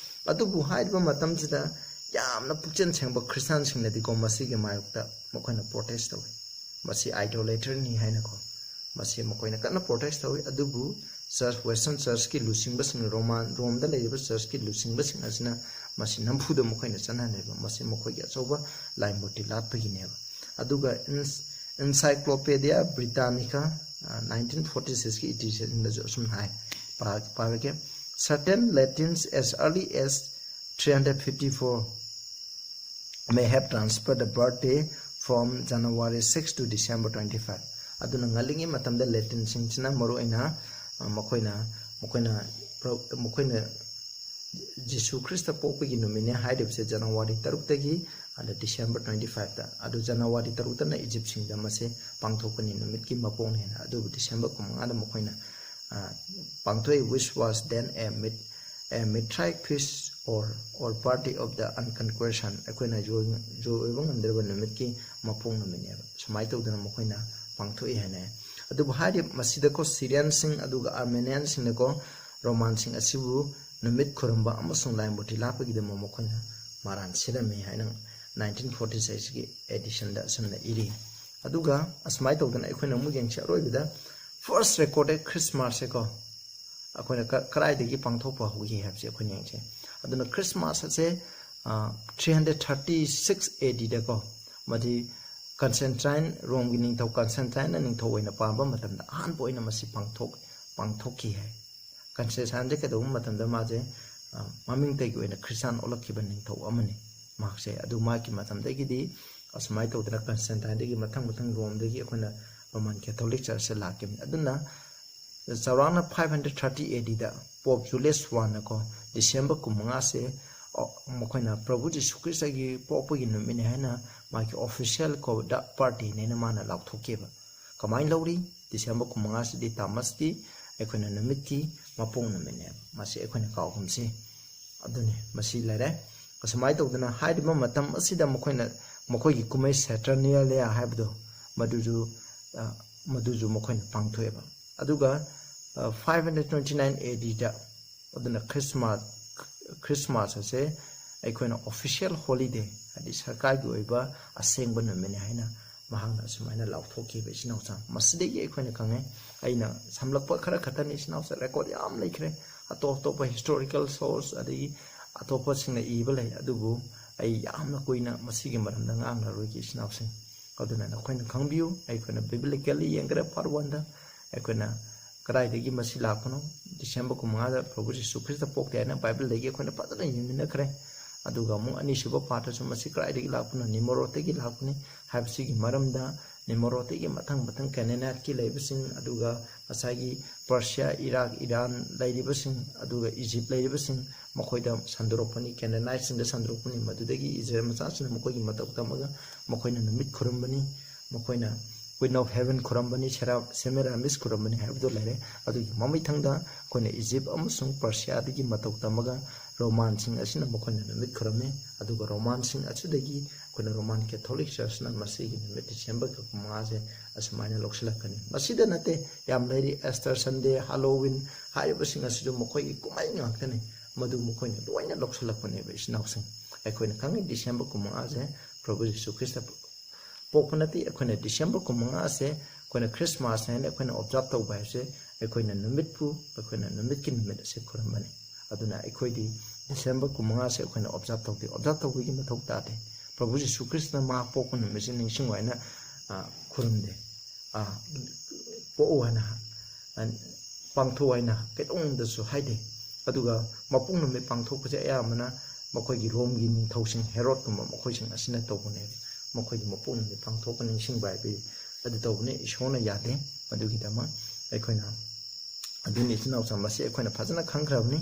ꯑꯗꯨꯕꯨ ꯍꯥꯏꯔꯤꯕ ꯃꯇꯝꯁꯤꯗ ꯌꯥꯝꯅ ꯄꯨꯛꯆꯦꯜ ꯁꯦꯡꯕ ꯈ꯭ꯔꯤꯁꯇꯥꯟꯁꯤꯡꯅꯗꯤꯀꯣ ꯃꯁꯤꯒꯤ ꯃꯥꯌꯣꯛꯇ ꯃꯈꯣꯏꯅ protest ꯇꯧꯏ꯫ ꯃꯁꯤ idolaterꯅꯤ ꯍꯥꯏꯅꯀꯣ꯫ ꯃꯁꯤ ꯃꯈꯣꯏꯅ ꯀꯟꯅ protest ꯇꯧꯏ꯫ ꯑꯗꯨꯕꯨ church, Western Churchꯀꯤ ꯂꯨꯆꯤꯡꯕꯁꯤꯡ, ꯔꯣꯃꯥꯟ, ꯔꯣꯝꯗ ꯂꯩꯔꯤꯕ churchꯀꯤ ꯂꯨꯆꯤꯡꯕꯁꯤꯡ ꯑꯁꯤꯅ ꯃꯁꯤ ꯅꯝꯐꯨꯗ ꯃꯈꯣꯏꯅ ꯆꯠꯅꯍꯜꯂꯦꯕ꯫ ꯃꯁꯤ ꯃꯈꯣꯏꯒꯤ ꯑꯆꯧꯕ ꯂꯥꯏ ꯃꯨꯔꯇꯤ ꯂꯥꯠꯄꯒꯤꯅꯦꯕ꯫ ꯑꯗꯨꯒ Encyclopedia Britannica, nineteen forty sixꯀꯤ editionꯗꯁꯨ ꯑꯁꯨꯝ ꯍꯥꯏ, ꯄꯥ-, ꯄꯥꯔꯒꯦ, "Certain Latins as early as three hundred fifty-four may have transferred the birthday from January six to December twenty-five." ꯑꯗꯨꯅ ꯉꯜꯂꯤꯉꯩ ꯃꯇꯝꯗ Latinꯁꯤꯡꯁꯤꯅ ꯃꯔꯨꯑꯣꯏꯅ, ꯑ, ꯃꯈꯣꯏꯅ, ꯃꯈꯣꯏꯅ, ꯃꯈꯣꯏꯅ ꯖꯤꯁꯨ ꯈ꯭ꯔꯤꯁꯇ ꯄꯣꯛꯄꯒꯤ ꯅꯨꯃꯤꯠꯅꯦ ꯍꯥꯏꯔꯤꯕꯁꯦ January ꯇꯔꯨꯛꯇꯒꯤ, ꯑꯗ December twenty-fiveꯇ, ꯑꯗꯨ January ꯇꯔꯨꯛꯇꯅ ꯏꯖꯤꯞꯁꯤꯡꯗ ꯃꯁꯦ ꯄꯥꯡꯊꯣꯛꯀꯅꯤ, ꯅꯨꯃꯤꯠꯀꯤ ꯃꯄꯣꯛꯅꯦꯅ꯫ ꯑꯗꯨꯕꯨ December ꯀꯨꯟꯃꯉꯥꯗ ꯃꯈꯣꯏꯅ, ꯑ, ꯄꯥꯡꯊꯣꯛꯏ, which was then a mit-, a Mithraic feast or, or party of the unconquered sun꯫ ꯑꯩꯈꯣꯏꯅ ꯖꯣꯏ, ꯖꯣꯏ ꯑꯣꯏꯕ ꯉꯝꯗ꯭ꯔꯕ ꯅꯨꯃꯤꯠꯀꯤ ꯃꯄꯣꯛ ꯅꯨꯃꯤꯠꯅꯦꯕ꯫ ꯁꯨꯃꯥꯏꯅ ꯇꯧꯗꯅ ꯃꯈꯣꯏꯅ ꯄꯥꯡꯊꯣꯛꯏ ꯍꯥꯏꯅ꯫ ꯑꯗꯨꯕꯨ ꯍꯥꯏꯔꯤꯕ ꯃꯁꯤꯗꯀꯣ Syrianꯁꯤꯡ ꯑꯗꯨꯒ Armenianꯁꯤꯡꯅꯀꯣ ꯔꯣꯃꯥꯟꯁꯤꯡ ꯑꯁꯤꯕꯨ ꯅꯨꯃꯤꯠ ꯈꯨꯔꯨꯝꯕ ꯑꯃꯁꯨꯡ ꯂꯥꯏ ꯃꯨꯔꯇꯤ ꯂꯥꯠꯄꯒꯤꯗꯃꯛ ꯃꯈꯣꯏꯅ ꯃꯔꯥꯟ ꯁꯤꯔꯝꯃꯤ ꯍꯥꯏꯅ ꯅꯥꯏꯟꯇꯤꯟ ꯐꯣꯔꯇꯤ ꯁꯤꯛꯁꯀꯤ ꯑꯦꯗꯤꯁꯟꯗ ꯑꯁꯨꯝꯅ ꯏꯔꯤ꯫ ꯑꯗꯨꯒ ꯑꯁꯨꯃꯥꯏꯅ ꯇꯧꯗꯅ ꯑꯩꯈꯣꯏꯅ ꯑꯃꯨꯛ ꯌꯦꯡꯁꯤ, ꯑꯔꯣꯏꯕꯗ first recorded Christmas ꯁꯦꯀꯣ, ꯑꯩꯈꯣꯏꯅ ꯀ- ꯀꯗꯥꯏꯗꯒꯤ ꯄꯥꯡꯊꯣꯛꯄ ꯍꯧꯈꯤ ꯍꯥꯏꯕꯁꯦ ꯑꯩꯈꯣꯏꯅ ꯌꯦꯡꯁꯤ꯫ ꯑꯗꯨꯅ ꯈ꯭ꯔꯤꯁꯃꯥꯁ ꯑꯁꯦ ꯊ꯭ꯔꯤ ꯍꯟꯗ꯭ꯔꯦꯠ ꯊꯥꯔꯇꯤ ꯁꯤꯛꯁ ꯑꯦ ꯗꯤꯗꯀꯣ, ꯃꯗꯤ ꯀꯟꯁꯦꯟꯇꯥꯏꯟ, ꯔꯣꯝꯒꯤ ꯅꯤꯡꯊꯧ ꯀꯟꯁꯦꯟꯇꯥꯏꯟꯅ ꯅꯤꯡꯊꯧ ꯑꯣꯏꯅ ꯄꯥꯟꯕ ꯃꯇꯝꯗ ꯑꯍꯥꯟꯕ ꯑꯣꯏꯅ ꯃꯁꯤ ꯄꯥꯡꯊꯣꯛ ꯄꯥꯡꯊꯣꯛꯈꯤ ꯍꯥꯏ꯫ ꯀꯟꯁꯦꯟꯇꯥꯏꯟꯁꯦ ꯀꯩꯗꯧꯕ ꯃꯇꯝꯗ ꯃꯥꯁꯦ, ꯑ, ꯃꯃꯤꯡꯇꯒꯤ ꯑꯣꯏꯅ ꯈ꯭ꯔꯤꯁꯇꯥꯟ ꯑꯣꯜꯂꯛꯈꯤꯕ ꯅꯤꯡꯊꯧ ꯑꯃꯅꯤ ꯃꯍꯥꯛꯁꯦ꯫ ꯑꯗꯨ ꯃꯍꯥꯛꯀꯤ ꯃꯇꯝꯗꯒꯤꯗꯤ ꯑꯁꯨꯃꯥꯏꯅ ꯇꯧꯗꯅ ꯀꯟꯁꯦꯟꯇꯥꯏꯟꯗꯒꯤ ꯃꯊꯪ ꯃꯊꯪ ꯔꯣꯝꯗꯒꯤ ꯑꯩꯈꯣꯏꯅ ꯔꯣꯃꯥꯟ ꯀꯦꯊꯣꯂꯤꯛ ꯆꯔꯆꯁꯦ ꯂꯥꯛꯈꯤꯕꯅꯤ꯫ ꯑꯗꯨꯅ ꯆꯥꯎꯔꯥꯛꯅ ꯐꯥꯏꯚ ꯍꯟꯗ꯭ꯔꯦꯠ ꯊꯥꯔꯇꯤ ꯑꯦ ꯗꯤꯗ ꯄꯣꯞ ꯖꯨꯂꯤꯌꯁ ꯋꯥꯟꯅꯀꯣ, ꯗꯤꯁꯦꯝꯕꯔ ꯀꯨꯟꯃꯉꯥꯁꯦ, ꯑ, ꯃꯈꯣꯏꯅ ꯄ꯭ꯔꯚꯨ ꯖꯤꯁꯨ ꯈ꯭ꯔꯤꯁꯇꯒꯤ ꯄꯣꯛꯄꯒꯤ ꯅꯨꯃꯤꯠꯅꯦ ꯍꯥꯏꯅ ꯃꯥꯒꯤ ꯑꯣꯐꯤꯁꯤꯌꯦꯜ ꯀꯣꯗ ꯕꯥꯔꯊ ꯗꯦꯅꯦꯅ ꯃꯥꯅ ꯂꯥꯎꯊꯣꯛꯈꯤꯕ꯫ ꯀꯃꯥꯏꯅ ꯂꯧꯔꯤ? ꯗꯤꯁꯦꯝꯕꯔ ꯀꯨꯟꯃꯉꯥꯁꯤꯗꯤ ꯇꯥꯃꯁꯀꯤ ꯑꯩꯈꯣꯏꯅ ꯅꯨꯃꯤꯠꯀꯤ ꯃꯄꯣꯛ ꯅꯨꯃꯤꯠꯅꯦ꯫ ꯃꯁꯤ ꯑꯩꯈꯣꯏꯅ ꯀꯥꯎꯒꯨꯝꯁꯤ꯫ ꯑꯗꯨꯅꯤ, ꯃꯁꯤ ꯂꯩꯔꯦ꯫ ꯑꯁꯨꯃꯥꯏꯅ ꯇꯧꯗꯅ ꯍꯥꯏꯔꯤꯕ ꯃꯇꯝ ꯑꯁꯤꯗ ꯃꯈꯣꯏꯅ, ꯃꯈꯣꯏꯒꯤ ꯀꯨꯝꯍꯩ ꯁꯦꯇꯔꯅꯤꯌꯥꯂꯤꯌꯥ ꯍꯥꯏꯕꯗꯣ, ꯃꯗꯨꯁꯨ, ꯑ, ꯃꯗꯨꯁꯨ ꯃꯈꯣꯏꯅ ꯄꯥꯡꯊꯣꯛꯑꯦꯕ꯫ ꯑꯗꯨꯒ, ꯑ, ꯐꯥꯏꯚ ꯍꯟꯗ꯭ꯔꯦꯠ ꯇ꯭ꯋꯦꯟꯇꯤ ꯅꯥꯏꯟ ꯑꯦ ꯗꯤꯗ, ꯑꯗꯨꯅ ꯈ꯭ꯔꯤꯁꯃꯥꯁ, ꯈ꯭ꯔꯤꯁꯃꯥꯁ ꯑꯁꯦ ꯑꯩꯈꯣꯏꯅ ꯑꯣꯐꯤꯁꯤꯌꯦꯜ ꯍꯣꯂꯤꯗꯦ, ꯍꯥꯏꯗꯤ ꯁꯔꯀꯥꯔꯒꯤ ꯑꯣꯏꯕ ꯑꯁꯦꯡꯕ ꯅꯨꯃꯤꯠꯅꯤ ꯍꯥꯏꯅ ꯃꯍꯥꯛꯅ ꯑꯁꯨꯃꯥꯏꯅ ꯂꯥꯎꯊꯣꯛꯈꯤꯕ, ꯏꯆꯤꯟ ꯏꯅꯥꯎꯁꯤꯡ꯫ ꯃꯁꯤꯗꯒꯤ ꯑꯩꯈꯣꯏꯅ ꯈꯪꯉꯦ, ꯑꯩꯅ ꯁꯝꯂꯛꯄ ꯈꯔ ꯈꯛꯇꯅꯤ, ꯏꯆꯤꯟ ꯏꯅꯥꯎꯁꯤꯡ, ꯔꯦꯀꯣꯔꯗ ꯌꯥꯝ ꯂꯩꯈ꯭ꯔꯦ꯫ ꯑꯇꯣꯞ ꯑꯇꯣꯞꯄ ꯍꯤꯁꯇꯣꯔꯤꯀꯦꯜ ꯁꯣꯔꯁ ꯑꯗꯒꯤ ꯑꯇꯣꯞꯄꯁꯤꯡꯅ ꯏꯕ ꯂꯩ, ꯑꯗꯨꯕꯨ ꯑꯩ ꯌꯥꯝꯅ ꯀꯨꯏꯅ ꯃꯁꯤꯒꯤ ꯃꯔꯝꯗ ꯉꯥꯡꯂꯔꯣꯏꯒꯦ, ꯏꯆꯤꯟ ꯏꯅꯥꯎꯁꯤꯡ꯫ ꯑꯗꯨꯅ ꯅꯈꯣꯏꯅ ꯈꯪꯕꯤꯌꯨ, ꯑꯩꯈꯣꯏꯅ biblically ꯌꯦꯡꯈ꯭ꯔꯦ, ꯄꯥꯔꯠ ꯋꯥꯟꯗ ꯑꯩꯈꯣꯏꯅ ꯀꯗꯥꯏꯗꯒꯤ ꯃꯁꯤ ꯂꯥꯛꯄꯅꯣ? ꯗꯤꯁꯦꯝꯕꯔ ꯀꯨꯟꯃꯉꯥꯗ ꯄ꯭ꯔꯚꯨ ꯖꯤꯁꯨ ꯈ꯭ꯔꯤꯁꯇ ꯄꯣꯛꯇꯦ ꯍꯥꯏꯅ ꯕꯥꯏꯕꯜꯗꯒꯤ ꯑꯩꯈꯣꯏꯅ ꯐꯖꯅ ꯌꯦꯡꯃꯤꯟꯅꯈ꯭ꯔꯦ꯫ ꯑꯗꯨꯒ ꯑꯃꯨꯛ ꯑꯅꯤꯁꯨꯕ ꯄꯥꯔꯠꯇꯁꯨ ꯃꯁꯤ ꯀꯗꯥꯏꯗꯒꯤ ꯂꯥꯛꯄꯅꯣ? ꯅꯤꯃꯣꯔꯣꯠꯇꯒꯤ ꯂꯥꯛꯄꯅꯤ ꯍꯥꯏꯕꯁꯤꯒꯤ ꯃꯔꯝꯗ, ꯅꯤꯃꯣꯔꯣꯠꯇꯒꯤ ꯃꯊꯪ ꯃꯊꯪ ꯀꯦꯅꯦꯅꯥꯏꯠꯀꯤ ꯂꯩꯕꯁꯤꯡ, ꯑꯗꯨꯒ ꯉꯁꯥꯏꯒꯤ ꯄꯔꯁꯤꯌꯥ, ꯏꯔꯥꯛ, ꯏꯔꯥꯟ ꯂꯩꯔꯤꯕꯁꯤꯡ, ꯑꯗꯨꯒ ꯏꯖꯤꯞ ꯂꯩꯔꯤꯕꯁꯤꯡ, ꯃꯈꯣꯏꯗ ꯁꯟꯗꯣꯔꯛꯄꯅꯤ, ꯀꯦꯅꯦꯅꯥꯏꯠꯁꯤꯡꯗ ꯁꯟꯗꯣꯔꯛꯄꯅꯤ꯫ ꯃꯗꯨꯗꯒꯤ ꯏꯖꯔꯦꯜ ꯃꯆꯥꯁꯤꯡꯅ ꯃꯈꯣꯏꯒꯤ ꯃꯇꯧ ꯇꯝꯃꯒ ꯃꯈꯣꯏꯅ ꯅꯨꯃꯤꯠ ꯈꯨꯔꯨꯝꯕꯅꯤ, ꯃꯈꯣꯏꯅ Queen of Heaven ꯈꯨꯔꯝꯕꯅꯤ, ꯁꯦꯔꯥ-, ꯁꯦꯃꯤꯔꯥꯃꯤꯁ ꯈꯨꯔꯝꯕꯅꯤ ꯍꯥꯏꯕꯗꯨ ꯂꯩꯔꯦ꯫ ꯑꯗꯨꯒꯤ ꯃꯃꯩꯊꯪꯗ ꯑꯩꯈꯣꯏꯅ ꯏꯖꯤꯞ ꯑꯃꯁꯨꯡ ꯄꯔꯁꯤꯌꯥꯗꯒꯤ ꯃꯇꯧ ꯇꯝꯃꯒ ꯔꯣꯃꯥꯟꯁꯤꯡ ꯑꯁꯤꯅ ꯃꯈꯣꯏꯅ ꯅꯨꯃꯤꯠ ꯈꯨꯔꯝꯃꯤ꯫ ꯑꯗꯨꯒ ꯔꯣꯃꯥꯟꯁꯤꯡ ꯑꯁꯤꯗꯒꯤ ꯑꯩꯈꯣꯏꯅ ꯔꯣꯃꯥꯟ ꯀꯦꯊꯣꯂꯤꯛ ꯆꯔꯆꯅ ꯃꯁꯤꯒꯤ ꯅꯨꯃꯤꯠ ꯗꯤꯁꯦꯝꯕꯔ ꯀꯨꯟꯃꯉꯥꯁꯦ ꯑꯁꯨꯃꯥꯏꯅ ꯂꯧꯁꯤꯜꯂꯛꯀꯅꯤ꯫ ꯃꯁꯤꯗ ꯅꯠꯇꯦ, ꯌꯥꯝ ꯂꯩꯔꯤ, ꯑꯦꯁꯇꯔ ꯁꯟꯗꯦ, ꯍꯥꯂꯣꯋꯤꯟ ꯍꯥꯏꯔꯤꯕꯁꯤꯡ ꯑꯁꯤꯁꯨ ꯃꯈꯣꯏꯒꯤ ꯀꯨꯝꯍꯩ ꯉꯥꯛꯇꯅꯤ꯫ ꯃꯗꯨ ꯃꯈꯣꯏꯅ ꯂꯣꯏꯅ ꯂꯧꯁꯤꯜꯂꯛꯄꯅꯦꯕ, ꯏꯆꯤꯟ ꯏꯅꯥꯎꯁꯤꯡ꯫ ꯑꯩꯈꯣꯏꯅ ꯈꯪꯉꯤ, ꯗꯤꯁꯦꯝꯕꯔ ꯀꯨꯟꯃꯉꯥꯁꯦ ꯄ꯭ꯔꯚꯨ ꯖꯤꯁꯨ ꯈ꯭ꯔꯤꯁꯇ ꯄꯣꯛꯄ ꯅꯠꯇꯦ꯫ ꯑꯩꯈꯣꯏꯅ ꯗꯤꯁꯦꯝꯕꯔ ꯀꯨꯟꯃꯉꯥꯁꯦ ꯑꯩꯈꯣꯏꯅ ꯈ꯭ꯔꯤꯁꯃꯥꯁꯅꯦ ꯍꯥꯏꯅ ꯑꯩꯈꯣꯏꯅ ꯑꯣꯕꯖꯥꯔꯕ ꯇꯧꯕ ꯍꯥꯏꯕꯁꯦ, ꯑꯩꯈꯣꯏꯅ ꯅꯨꯃꯤꯠꯄꯨ ꯑꯩꯈꯣꯏꯅ ꯅꯨꯃꯤꯠꯀꯤ ꯅꯨꯃꯤꯠ ꯑꯁꯦ ꯈꯨꯔꯨꯝꯕꯅꯤ꯫ ꯑꯗꯨꯅ ꯑꯩꯈꯣꯏꯗꯤ ꯗꯤꯁꯦꯝꯕꯔ ꯀꯨꯟꯃꯉꯥꯁꯦ ꯑꯩꯈꯣꯏꯅ ꯑꯣꯕꯖꯥꯔꯕ ꯇꯧꯗꯦ, ꯑꯣꯕꯖꯥꯔꯕ ꯇꯧꯕꯒꯤ ꯃꯊꯧ ꯇꯥꯗꯦ꯫ ꯄ꯭ꯔꯚꯨ ꯖꯤꯁꯨ ꯈ꯭ꯔꯤꯁꯇꯅ ꯃꯥ ꯄꯣꯛꯄ ꯅꯨꯃꯤꯠꯁꯦ ꯅꯤꯡꯁꯤꯡꯉꯨ ꯍꯥꯏꯅ, ꯑ, ꯈꯨꯔꯨꯝꯗꯦ꯫ ꯑ, ꯄꯣꯛꯎ ꯍꯥꯏꯅ, ꯑ, ꯄꯥꯡꯊꯣꯛꯎ ꯍꯥꯏꯅ ꯀꯩꯗꯧꯅꯨꯡꯗꯁꯨ ꯍꯥꯏꯗꯦ꯫ ꯑꯗꯨꯒ ꯃꯄꯣꯛ ꯅꯨꯃꯤꯠ ꯄꯥꯡꯊꯣꯛꯄꯁꯦ ꯑꯌꯥꯝꯕꯅ ꯃꯈꯣꯏꯒꯤ ꯔꯣꯝꯒꯤ ꯅꯤꯡꯊꯧꯁꯤꯡ, ꯍꯦꯔꯣꯗꯀꯨꯝꯕ ꯃꯈꯣꯏꯁꯤꯡ ꯑꯁꯤꯅ ꯇꯧꯕꯅꯦꯕ꯫ ꯃꯈꯣꯏꯒꯤ ꯃꯄꯣꯛ ꯅꯨꯃꯤꯠ ꯄꯥꯡꯊꯣꯛꯄ ꯅꯤꯡꯁꯤꯡꯕ ꯍꯥꯏꯕꯗꯤ ꯑꯗꯨ ꯇꯧꯕꯅꯤ꯫ ꯏꯁꯣꯔꯅ ꯌꯥꯗꯦ꯫ ꯑꯗꯨꯒꯤꯗꯃꯛ ꯑꯩꯈꯣꯏꯅ ꯑꯗꯨꯅꯤ, ꯏꯆꯤꯟ ꯏꯅꯥꯎꯁꯤꯡ, ꯃꯁꯤ ꯑꯩꯈꯣꯏꯅ ꯐꯖꯅ ꯈꯪꯈ꯭ꯔꯕꯅꯤ꯫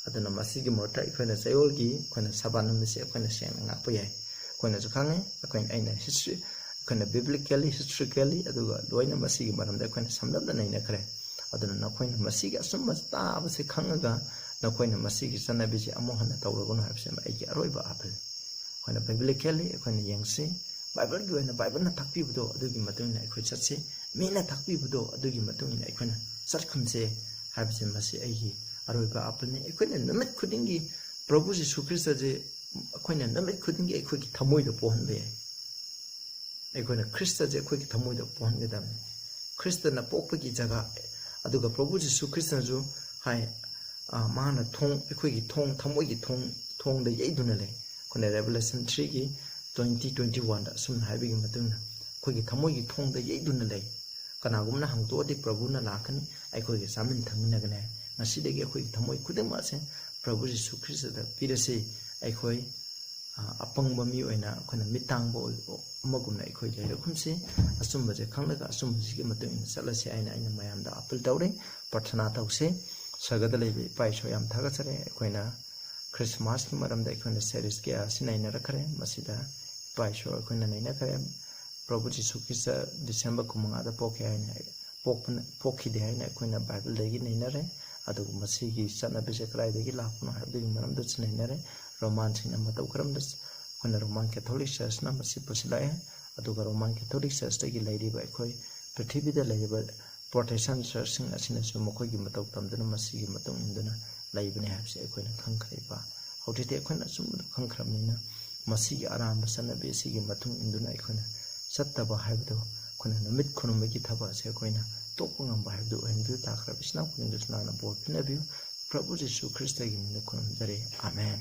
ꯑꯗꯨꯅ ꯃꯁꯤꯒꯤ ꯃꯍꯨꯠꯇ ꯑꯩꯈꯣꯏꯅ ꯆꯌꯣꯜꯒꯤ ꯑꯩꯈꯣꯏꯅ ꯁꯕꯥꯠ ꯅꯨꯃꯤꯠꯁꯦ ꯑꯩꯈꯣꯏꯅ ꯁꯦꯡꯅ ꯉꯥꯛꯄ ꯌꯥꯏ꯫ ꯑꯩꯈꯣꯏꯅꯁꯨ ꯈꯪꯉꯤ, ꯑꯩꯈꯣꯏꯅ, ꯑꯩꯅ ꯍꯤꯁꯇ꯭ꯔꯤ, ꯑꯩꯈꯣꯏꯅ biblically, historically, ꯑꯗꯨꯒ ꯂꯣꯏꯅ ꯃꯁꯤꯒꯤ ꯃꯔꯝꯗ ꯑꯩꯈꯣꯏꯅ ꯁꯝꯂꯞꯅ ꯅꯩꯅꯈ꯭ꯔꯦ꯫ ꯑꯗꯨꯅ ꯅꯈꯣꯏꯅ ꯃꯁꯤꯒꯤ ꯑꯆꯨꯝꯕ ꯇꯥꯕꯁꯦ ꯈꯪꯉꯒ ꯅꯈꯣꯏꯅ ꯃꯁꯤꯒꯤ ꯆꯠꯅꯕꯤꯁꯦ ꯑꯃꯨꯛ ꯍꯟꯅ ꯇꯧꯔꯒꯅꯨ ꯍꯥꯏꯕꯁꯤꯃ ꯑꯩꯒꯤ ꯑꯔꯣꯏꯕ ꯑꯥꯄꯤꯜ꯫ ꯑꯩꯈꯣꯏꯅ biblically ꯑꯩꯈꯣꯏꯅ ꯌꯦꯡꯁꯤ, ꯕꯥꯏꯕꯜꯒꯤ ꯑꯣꯏꯅ ꯕꯥꯏꯕꯜꯅ ꯇꯥꯛꯄꯤꯕꯗꯣ ꯑꯗꯨꯒꯤ ꯃꯇꯨꯡ ꯏꯟꯅ ꯑꯩꯈꯣꯏ ꯆꯠꯁꯤ, ꯃꯤꯅ ꯇꯥꯛꯄꯤꯕꯗꯣ ꯑꯗꯨꯒꯤ ꯃꯇꯨꯡ ꯏꯟꯅ ꯑꯩꯈꯣꯏꯅ ꯆꯠꯈꯨꯝꯁꯦ ꯍꯥꯏꯕꯁꯦ ꯃꯁꯤ ꯑꯩꯒꯤ ꯑꯔꯣꯏꯕ ꯑꯥꯄꯤꯜꯅꯤ꯫ ꯑꯩꯈꯣꯏꯅ ꯅꯨꯃꯤꯠ ꯈꯨꯗꯤꯡꯒꯤ ꯄ꯭ꯔꯚꯨ ꯖꯤꯁꯨ ꯈ꯭ꯔꯤꯁꯇꯁꯦ ꯑꯩꯈꯣꯏꯅ ꯅꯨꯃꯤꯠ ꯈꯨꯗꯤꯡꯒꯤ ꯑꯩꯈꯣꯏꯒꯤ ꯊꯃꯣꯏꯗ ꯄꯣꯛꯍꯟꯕ ꯌꯥꯏ꯫ ꯑꯩꯈꯣꯏꯅ ꯈ꯭ꯔꯤꯁꯇꯁꯦ ꯑꯩꯈꯣꯏꯒꯤ ꯊꯃꯣꯏꯗ ꯄꯣꯛꯍꯟꯒꯗꯕꯅꯤ꯫ ꯈ꯭ꯔꯤꯁꯇꯅ ꯄꯣꯛꯄꯒꯤ ꯖꯒꯥ, ꯑꯗꯨꯒ ꯄ꯭ꯔꯚꯨ ꯖꯤꯁꯨ ꯈ꯭ꯔꯤꯁꯇꯅꯁꯨ ꯍꯥꯏ, ꯑ, ꯃꯥꯅ ꯊꯣꯡ, ꯑꯩꯈꯣꯏꯒꯤ ꯊꯣꯡ, ꯊꯃꯣꯏꯒꯤ ꯊꯣꯡ, ꯊꯣꯡꯗ ꯌꯩꯗꯨꯅ ꯂꯩ꯫ ꯑꯩꯈꯣꯏꯅ Revelation threeꯒꯤ twenty, twenty oneꯗ ꯑꯁꯨꯝꯅ ꯍꯥꯏꯕꯒꯤ ꯃꯇꯨꯡ ꯏꯟꯅ ꯑꯩꯈꯣꯏꯒꯤ ꯊꯃꯣꯏꯒꯤ ꯊꯣꯡꯗ ꯌꯩꯗꯨꯅ ꯂꯩ꯫ ꯀꯅꯥꯒꯨꯝꯕꯅ ꯍꯥꯡꯇꯣꯛꯑꯗꯤ ꯄ꯭ꯔꯚꯨꯅ ꯂꯥꯛꯀꯅꯤ, ꯑꯩꯈꯣꯏꯒ ꯆꯥꯃꯤꯟ ꯊꯛꯃꯤꯟꯅꯒꯅꯤ꯫ ꯉꯁꯤꯗꯒꯤ ꯑꯩꯈꯣꯏꯒꯤ ꯊꯃꯣꯏ ꯈꯨꯗꯤꯡꯃꯛ ꯑꯁꯦ ꯄ꯭ꯔꯚꯨ ꯖꯤꯁꯨ ꯈ꯭ꯔꯤꯁꯇꯗ ꯄꯤꯔꯁꯤ꯫ ꯑꯩꯈꯣꯏ, ꯑ, ꯑꯄꯪꯕ ꯃꯤ ꯑꯣꯏꯅ ꯑꯩꯈꯣꯏꯅ ꯃꯤꯠ ꯇꯥꯡꯕ ꯑꯣꯏ-, ꯑꯃꯒꯨꯝꯅ ꯑꯩꯈꯣꯏ ꯂꯩꯔꯛꯈꯨꯝꯁꯤ꯫ ꯑꯆꯨꯝꯕꯁꯦ ꯈꯪꯂꯒ ꯑꯆꯨꯝꯕꯁꯤꯒꯤ ꯃꯇꯨꯡ ꯏꯟꯅ ꯆꯠꯂꯁꯤ ꯍꯥꯏꯅ ꯑꯩꯅ ꯃꯌꯥꯝꯗ ꯑꯥꯄꯤꯜ ꯇꯧꯔꯤ꯫ ꯄ꯭ꯔꯊꯅꯥ ꯇꯧꯁꯤ꯫ ꯁꯔꯒꯗ ꯂꯩꯕ ꯏꯄꯥ ꯏꯁꯣꯔ, ꯌꯥꯝ ꯊꯥꯒꯠꯆꯔꯤ꯫ ꯑꯩꯈꯣꯏꯅ ꯈ꯭ꯔꯤꯁꯃꯥꯁꯀꯤ ꯃꯔꯝꯗ ꯑꯩꯈꯣꯏꯅ series ꯀꯌꯥ ꯑꯁꯤ ꯅꯩꯅꯔꯛꯈ꯭ꯔꯦ꯫ ꯃꯁꯤꯗ ꯏꯄꯥ ꯏꯁꯣꯔ ꯑꯩꯈꯣꯏꯅ ꯅꯩꯅꯈ꯭ꯔꯦ꯫ ꯄ꯭ꯔꯚꯨ ꯖꯤꯁꯨ ꯈ꯭ꯔꯤꯁꯇ ꯗꯤꯁꯦꯝꯕꯔ ꯀꯨꯟꯃꯉꯥꯗ ꯄꯣꯛꯈꯤ ꯍꯥꯏꯅ, ꯄꯣꯛꯄꯅ, ꯄꯣꯛꯈꯤꯗꯦ ꯍꯥꯏꯅ ꯑꯩꯈꯣꯏꯅ ꯕꯥꯏꯕꯜꯗꯒꯤ ꯅꯩꯅꯔꯦ꯫ ꯑꯗꯨꯒ ꯃꯁꯤꯒꯤ ꯆꯠꯅꯕꯤꯁꯦ ꯀꯗꯥꯏꯗꯒꯤ ꯂꯥꯛꯄꯅꯣ ꯍꯥꯏꯕꯗꯨꯒꯤ ꯃꯔꯝꯗꯁꯨ ꯅꯩꯅꯔꯦ꯫ ꯔꯣꯃꯥꯟꯁꯤꯡꯅ ꯃꯇꯧ ꯀꯔꯝꯅ, ꯑꯩꯈꯣꯏꯅ ꯔꯣꯃꯥꯟ ꯀꯦꯊꯣꯂꯤꯛ ꯆꯔꯆꯅ ꯃꯁꯤ ꯄꯨꯁꯤꯜꯂꯛꯑꯦ꯫ ꯑꯗꯨꯒ ꯔꯣꯃꯥꯟ ꯀꯦꯊꯣꯂꯤꯛ ꯆꯔꯆꯇꯒꯤ ꯂꯩꯔꯤꯕ ꯑꯩꯈꯣꯏ ꯄ꯭ꯔꯤꯊꯤꯕꯤꯗ ꯂꯩꯔꯤꯕ ꯄ꯭ꯔꯣꯇꯦꯁꯇꯦꯟ ꯆꯔꯆꯁꯤꯡ ꯑꯁꯤꯅꯁꯨ ꯃꯈꯣꯏꯒꯤ ꯃꯇꯧ ꯇꯝꯗꯨꯅ ꯃꯁꯤꯒꯤ ꯃꯇꯨꯡ ꯏꯟꯗꯨꯅ ꯂꯩꯕꯅꯤ ꯍꯥꯏꯕꯁꯤ ꯑꯩꯈꯣꯏꯅ ꯈꯪꯈ꯭ꯔꯦ, ꯏꯄꯥ꯫ ꯍꯧꯖꯤꯛꯇꯤ ꯑꯩꯈꯣꯏꯅ ꯑꯆꯨꯝꯕꯗꯨ ꯈꯪꯈ꯭ꯔꯕꯅꯤꯅ, ꯃꯁꯤꯒꯤ ꯑꯔꯥꯟꯕ ꯆꯠꯅꯕꯤ ꯑꯁꯤꯒꯤ ꯃꯇꯨꯡ ꯏꯟꯗꯨꯅ ꯑꯩꯈꯣꯏꯅ ꯆꯠꯇꯕ ꯍꯥꯏꯕꯗꯨ, ꯑꯩꯈꯣꯏꯅ ꯅꯨꯃꯤꯠ ꯈꯨꯗꯤꯡꯒꯤ ꯊꯕꯛ ꯑꯁꯦ ꯑꯩꯈꯣꯏꯅ ꯇꯣꯛꯄ ꯉꯝꯕ ꯍꯥꯏꯕꯗꯨ ꯑꯣꯏꯍꯟꯕꯤꯌꯨ꯫ ꯇꯥꯈ꯭ꯔꯕ ꯏꯆꯤꯟ ꯏꯅꯥꯎ ꯈꯨꯗꯤꯡꯗꯁꯨ ꯅꯍꯥꯛꯅ ꯕꯣꯔ ꯄꯤꯅꯕꯤꯌꯨ꯫ ꯄ꯭ꯔꯚꯨ ꯖꯤꯁꯨ ꯈ꯭ꯔꯤꯁꯇꯒꯤ ꯃꯤꯡꯗ ꯈꯨꯔꯨꯝꯖꯔꯤ꯫ ꯑꯥꯃꯦꯟ꯫